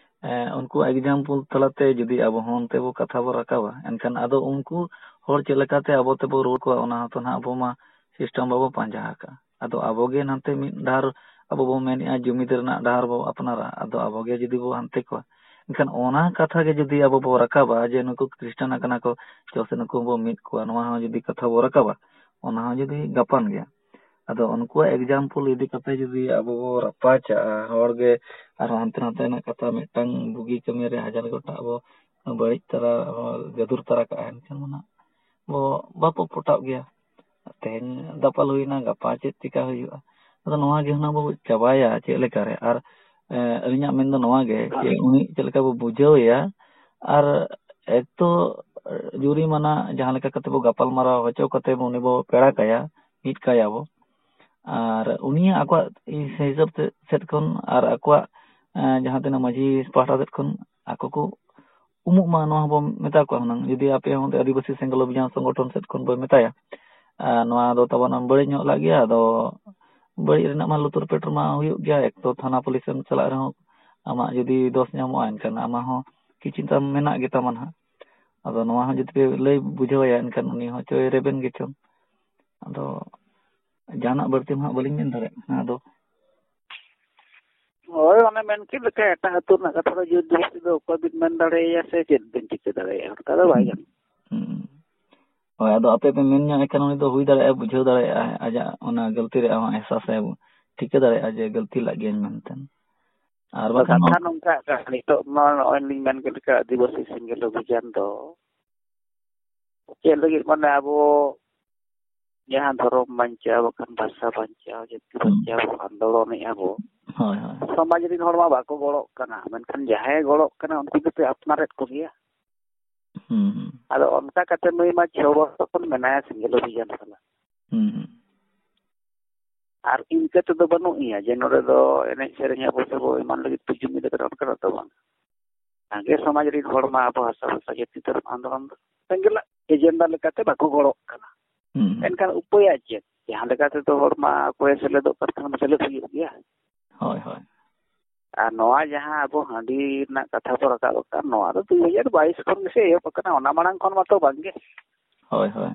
ᱮ, ᱩᱱᱠᱩᱣᱟᱜ ᱮᱠᱡᱟᱢᱯᱚᱞ ᱛᱟᱞᱟᱛᱮ ᱡᱩᱫᱤ ᱟᱵᱚ ᱦᱚᱸ ᱚᱱᱛᱮ ᱵᱚ ᱠᱟᱛᱷᱟ ᱵᱚ ᱨᱟᱠᱟᱵᱟ, ᱮᱱᱠᱷᱟᱱ ᱟᱫᱚ ᱩᱱᱠᱩ ᱦᱚᱲ ᱪᱮᱫ ᱞᱮᱠᱟᱛᱮ ᱟᱵᱚ ᱛᱮᱵᱚ ᱨᱩᱣᱟᱹᱲ ᱠᱚᱣᱟ, ᱚᱱᱟ ᱦᱚᱸᱛᱚ ᱱᱟᱦᱟᱜ ᱟᱵᱚ ᱢᱟ ᱥᱤᱥᱴᱮᱢ ᱵᱟᱵᱚ ᱯᱟᱸᱡᱟ ᱟᱠᱟᱫᱼᱟ᱾ ᱟᱫᱚ ᱟᱵᱚ ᱜᱮ ᱱᱟᱛᱮ ᱢᱤᱫ ᱰᱟᱦᱟᱨ ᱟᱵᱚ ᱵᱚ ᱢᱮᱱᱮᱫᱼᱟ, ᱡᱩᱢᱤᱫ ᱨᱮᱱᱟᱜ ᱰᱟᱦᱟᱨ ᱵᱚ ᱟᱯᱱᱟᱨᱟ᱾ ᱟᱫᱚ ᱟᱵᱚ ᱜᱮ ᱡᱩᱫᱤ ᱵᱚ ᱦᱟᱱᱛᱮ ᱠᱚᱣᱟ, ᱮᱱᱠᱷᱟᱱ ᱚᱱᱟ ᱠᱟᱛᱷᱟ ᱜᱮ ᱡᱩᱫᱤ ᱟᱵᱚ ᱵᱚ ᱨᱟᱠᱟᱵᱟ ᱡᱮ ᱱᱩᱠᱩ ᱠᱷᱨᱤᱥᱴᱟᱱ ᱟᱠᱟᱱᱟ ᱠᱚ, ᱪᱚ ᱥᱮ ᱱᱩᱠᱩ ᱵᱚ ᱢᱤᱫ ᱠᱚᱣᱟ, ᱱᱚᱣᱟ ᱦᱚᱸ ᱡᱩᱫᱤ ᱠᱟᱛᱷᱟ ᱵᱚ ᱨᱟᱠᱟᱵᱟ, ᱚᱱᱟ ᱦᱚᱸ ᱡᱩᱫᱤ ᱜᱟᱯᱟᱱ ᱜᱮᱭᱟ᱾ ᱟᱫᱚ ᱩᱱᱠᱩᱣᱟᱜ ᱮᱠᱡᱟᱢᱯᱚᱞ ᱤᱫᱤ ᱠᱟᱛᱮ ᱡᱩᱫᱤ ᱟᱵᱚ ᱵᱚ ᱨᱟᱯᱟᱪᱟᱜᱼᱟ, ᱦᱚᱲ ᱜᱮ ᱟᱨᱦᱚᱸ ᱦᱟᱱᱛᱮ ᱱᱟᱛᱮ ᱨᱮᱱᱟᱜ ᱠᱟᱛᱷᱟ, ᱢᱤᱫᱴᱟᱝ ᱵᱩᱜᱤ ᱠᱟᱹᱢᱤ ᱨᱮ ᱦᱟᱡᱟᱨ ᱜᱚᱴᱟᱜ ᱵᱚ ᱵᱟᱹᱲᱤᱡ ᱛᱟᱨᱟ, ᱜᱟᱹᱫᱩᱨ ᱛᱟᱨᱟ ᱠᱟᱜᱼᱟ, ᱮᱱᱠᱷᱟᱱ ᱢᱟ ᱱᱟᱜ ᱵᱚ ᱵᱟᱵᱚ ᱯᱚᱴᱟᱜ ᱜᱮᱭᱟ᱾ ᱛᱮᱦᱮᱧ ᱫᱟᱯᱟᱞ ᱦᱩᱭᱱᱟ, ᱜᱟᱯᱟ ᱪᱮᱫ ᱪᱤᱠᱟ ᱦᱩᱭᱩᱜᱼᱟ? ᱟᱫᱚ ᱱᱚᱣᱟ ᱜᱮ ᱦᱩᱱᱟᱹᱝ ᱵᱚ ᱪᱟᱵᱟᱭᱟ ᱪᱮᱫ ᱞᱮᱠᱟᱨᱮ? ᱟᱨ, ᱮ, ᱟᱹᱞᱤᱧᱟᱜ ᱢᱮᱱ ᱫᱚ ᱱᱚᱣᱟ ᱜᱮ ᱡᱮ ᱩᱱᱤ ᱪᱮᱫ ᱞᱮᱠᱟ ᱵᱚ ᱵᱩᱡᱷᱟᱹᱣ ᱮᱭᱟ, ᱟᱨ ᱮᱠ ᱛᱚ, ᱮ, ᱡᱩᱨᱤᱢᱟᱱᱟ ᱡᱟᱦᱟᱸ ᱞᱮᱠᱟ ᱠᱟᱛᱮ ᱵᱚ ᱜᱟᱯᱟᱞ ᱢᱟᱨᱟᱣ ᱦᱚᱪᱚ ᱠᱟᱛᱮ ᱵᱚ ᱩᱱᱤ ᱵᱚ ᱯᱮᱲᱟ ᱠᱟᱭᱟ, ᱢᱤᱫ ᱠᱟᱭᱟ ᱵᱚ᱾ ᱟᱨ ᱩᱱᱤᱭᱟᱜ ᱟᱠᱚᱣᱟᱜ ᱦᱤᱥᱟᱹᱵ ᱛᱮ, ᱥᱮᱫ ᱠᱷᱚᱱ ᱟᱨ ᱟᱠᱚᱣᱟᱜ, ᱮ, ᱡᱟᱦᱟᱸ ᱛᱤᱱᱟᱹᱜ ᱢᱟᱹᱡᱷᱤ ᱯᱟᱦᱴᱟ ᱥᱮᱫ ᱠᱷᱚᱱ ᱟᱠᱚ ᱠᱚ ᱩᱢᱩᱜ ᱢᱟ, ᱱᱚᱣᱟ ᱦᱚᱸᱵᱚ ᱢᱮᱛᱟ ᱠᱚᱣᱟ ᱦᱩᱱᱟᱹᱝ᱾ ᱡᱩᱫᱤ ᱟᱯᱮ ᱦᱚᱸ ᱚᱸᱰᱮ ᱟᱹᱫᱤᱵᱟᱹᱥᱤ ᱥᱮᱸᱜᱮᱞ ᱚᱵᱷᱤᱡᱟᱱ ᱥᱚᱝᱜᱚᱴᱷᱚᱱ ᱥᱮᱫ ᱠᱷᱚᱱ ᱵᱚ ᱢᱮᱛᱟᱭᱟ, ᱟᱨ ᱱᱚᱣᱟ ᱫᱚ ᱛᱟᱵᱚᱱ ᱵᱟᱹᱲᱤᱡ ᱧᱚᱜ ᱞᱟᱜ ᱜᱮᱭᱟ, ᱟᱫᱚ ᱵᱟᱹᱲᱤᱡ ᱨᱮᱱᱟᱜ ᱢᱟ ᱞᱩᱛᱩᱨ ᱯᱮᱴᱮᱨ ᱢᱟ ᱦᱩᱭᱩᱜ ᱜᱮᱭᱟ᱾ ᱮᱠ ᱛᱚ ᱛᱷᱟᱱᱟ ᱯᱩᱞᱤᱥ ᱮᱢ ᱪᱟᱞᱟᱜ ᱨᱮᱦᱚᱸ ᱟᱢᱟᱜ ᱡᱩᱫᱤ ᱫᱚᱥ ᱧᱟᱢᱚᱜᱼᱟ, ᱮᱱᱠᱷᱟᱱ ᱟᱢᱟᱜ ᱦᱚᱸ ᱠᱤᱪᱷᱩ ᱛᱟᱢ ᱢᱮᱱᱟᱜ ᱜᱮᱛᱟᱢᱟ ᱱᱟᱦᱟᱜ᱾ ᱟᱫᱚ ᱱᱚᱣᱟ ᱦᱚᱸ ᱡᱩᱫᱤ ᱯᱮ ᱞᱟᱹᱭ ᱵᱩᱡᱷᱟᱹᱣ ᱟᱭᱟ, ᱮᱱᱠᱷᱟᱱ ᱩᱱᱤ ᱦᱚᱸ ᱪᱚᱭ ᱨᱮᱵᱮᱱ ᱜᱮ ᱪᱚᱝ᱾ ᱟᱫᱚ ᱡᱟᱦᱟᱱᱟᱜ ᱵᱟᱹᱲᱛᱤ ᱢᱟ ᱦᱟᱸᱜ ᱵᱟᱹᱞᱤᱧ ᱢᱮᱱ ᱫᱟᱲᱮᱭᱟᱜ ᱠᱟᱱᱟ᱾ ᱟᱫᱚ ᱦᱳᱭ, ᱚᱱᱮ ᱢᱮᱱ ᱠᱮᱫ ᱞᱮᱠᱟ, ᱮᱴᱟᱜ ᱟᱹᱛᱩ ᱨᱮᱱᱟᱜ ᱠᱟᱛᱷᱟ ᱫᱚ ᱡᱳᱨ ᱡᱚᱵᱚᱥᱛᱤ ᱫᱚ ᱚᱠᱚᱭ ᱵᱤᱱ ᱢᱮᱱ ᱫᱟᱲᱮᱭᱟᱭᱟ ᱥᱮ ᱪᱮᱫ ᱵᱤᱱ ᱪᱤᱠᱟᱹ ᱫᱟᱲᱮᱭᱟᱜᱼᱟ? ᱚᱱᱠᱟ ᱫᱚ ᱵᱟᱭ ᱜᱟᱱᱚᱜᱼᱟ᱾ ᱦᱩᱸ᱾ ᱦᱳᱭ, ᱟᱫᱚ ᱟᱯᱮ ᱯᱮ ᱢᱮᱱ ᱧᱚᱜ ᱮ ᱠᱷᱟᱱ ᱩᱱᱤ ᱫᱚ ᱦᱩᱭ ᱫᱟᱲᱮᱭᱟᱜᱼᱟ, ᱵᱩᱡᱷᱟᱹᱣ ᱫᱟᱲᱮᱭᱟᱜᱼᱟᱭ, ᱟᱡᱟᱜ ᱚᱱᱟ ᱜᱟᱹᱞᱛᱤ ᱨᱮᱭᱟᱜ ᱦᱚᱸ ᱮᱦᱥᱟᱥ ᱮ ᱴᱷᱤᱠᱟᱹ ᱫᱟᱲᱮᱭᱟᱜᱼᱟ ᱡᱮ ᱜᱟᱹᱞᱛᱤ ᱞᱟᱜ ᱜᱤᱭᱟᱹᱧ ᱢᱮᱱᱛᱮ᱾ ᱟᱨ ᱟᱫᱚ ᱵᱟᱠᱷᱟᱱ ᱠᱟᱛᱷᱟ ᱱᱚᱣᱟ ᱱᱚᱝᱠᱟ ᱠᱟᱱᱟ, ᱱᱤᱛᱚᱜ ᱢᱟ ᱱᱚᱜᱼᱚᱭ ᱞᱤᱧ ᱢᱮᱱ ᱠᱮᱫ ᱞᱮᱠᱟ, ᱟᱹᱫᱤᱵᱟᱹᱥᱤ ᱥᱮᱸᱜᱮᱞ ᱚᱵᱷᱤᱡᱟᱱ ᱫᱚ ᱪᱮᱫ ᱞᱟᱹᱜᱤᱫ, ᱢᱟᱱᱮ ᱟᱵᱚ ᱡᱟᱦᱟᱸ ᱫᱷᱚᱨᱚᱢ ᱵᱟᱧᱪᱟᱣ, ᱵᱟᱠᱷᱟᱱ ᱵᱷᱟᱥᱟ ᱵᱟᱧᱪᱟᱣ, ᱡᱟᱹᱛᱤ ᱦᱩᱸ᱾ ᱵᱟᱧᱪᱟᱣ ᱵᱚ ᱟᱱᱫᱳᱞᱚᱱᱮᱜᱼᱟ ᱵᱚ, ᱦᱳᱭ, ᱦᱳᱭ᱾ ᱥᱚᱢᱟᱡᱽ ᱨᱤᱱ ᱦᱚᱲ ᱢᱟ ᱵᱟᱠᱚ ᱜᱚᱲᱚᱜ ᱠᱟᱱᱟ, ᱢᱮᱱᱠᱷᱟᱱ ᱡᱟᱦᱟᱸᱭ ᱜᱚᱲᱚᱜ ᱠᱟᱱᱟ ᱩᱱᱠᱩ ᱫᱚᱯᱮ ᱟᱯᱱᱟᱨᱮᱫ ᱠᱚᱜᱮᱭᱟ᱾ ᱦᱩᱸ, ᱦᱩᱸ᱾ ᱟᱫᱚ ᱚᱱᱠᱟ ᱠᱟᱛᱮ ᱱᱩᱭ ᱢᱟ ᱪᱷᱚ ᱵᱚᱪᱷᱚᱨ ᱠᱷᱚᱱ ᱢᱮᱱᱟᱭᱟ ᱥᱮᱸᱜᱮᱞ ᱚᱵᱷᱤᱡᱟᱱ ᱥᱟᱞᱟᱜ᱾ ᱦᱩᱸ, ᱦᱩᱸ᱾ ᱟᱨ ᱤᱱᱠᱟᱹ ᱛᱮᱫᱚ ᱵᱟᱹᱱᱩᱜ ᱮᱭᱟ ᱡᱮ ᱱᱚᱰᱮ ᱫᱚ ᱮᱱᱮᱡ ᱥᱮᱨᱮᱧ ᱟᱵᱚ ᱥᱮᱵᱚ ᱮᱢᱟᱱ ᱞᱟᱹᱜᱤᱫ ᱯᱮ ᱡᱩᱢᱤᱫ ᱟᱠᱟᱫᱟ, ᱚᱱᱠᱟᱱᱟᱜ ᱫᱚ ᱵᱟᱝ᱾ ᱥᱟᱸᱜᱮ ᱥᱚᱢᱟᱡᱽ ᱨᱤᱱ ᱦᱚᱲ ᱢᱟ ᱟᱵᱚ ᱦᱟᱥᱟ ᱵᱷᱟᱥᱟ ᱡᱟᱹᱛᱤ ᱫᱷᱚᱨᱚᱢ ᱟᱱᱫᱳᱞᱚᱱ ᱫᱚ ᱥᱮᱸᱜᱮᱞᱟᱜ ᱮᱡᱮᱱᱰᱟ ᱞᱮᱠᱟᱛᱮ ᱵᱟᱠᱚ ᱜᱚᱲᱚᱜ ᱠᱟᱱᱟ᱾ ᱦᱩᱸ, ᱦᱩᱸ᱾ ᱮᱱᱠᱷᱟᱱ ᱩᱯᱟᱹᱭ ᱪᱮᱫ? ᱡᱟᱦᱟᱸ ᱞᱮᱠᱟ ᱛᱮᱫᱚ ᱦᱚᱲ ᱢᱟ ᱚᱠᱚᱭᱮ ᱥᱮᱞᱮᱫᱚᱜ ᱠᱟᱱ ᱠᱷᱟᱱ ᱥᱮᱞᱮᱫ ᱦᱩᱭᱩᱜ ᱜᱮᱭᱟ᱾ ᱦᱳᱭ, ᱦᱳᱭ᱾ ᱟᱨ ᱱᱚᱣᱟ ᱡᱟᱦᱟᱸ ᱟᱵᱚ ᱦᱟᱺᱰᱤ ᱨᱮᱱᱟᱜ ᱠᱟᱛᱷᱟ ᱵᱚ ᱨᱟᱠᱟᱵ ᱟᱠᱟᱫ, ᱱᱚᱣᱟ ᱫᱚ ᱫᱩ ᱦᱟᱡᱟᱨ ᱵᱟᱭᱤᱥ ᱠᱷᱚᱱ ᱜᱮᱥᱮ ᱮᱦᱚᱵ ᱟᱠᱟᱱᱟ, ᱚᱱᱟ ᱢᱟᱲᱟᱝ ᱠᱷᱚᱱ ᱢᱟᱛᱚ ᱵᱟᱝᱜᱮ᱾ ᱦᱳᱭ, ᱦᱳᱭ᱾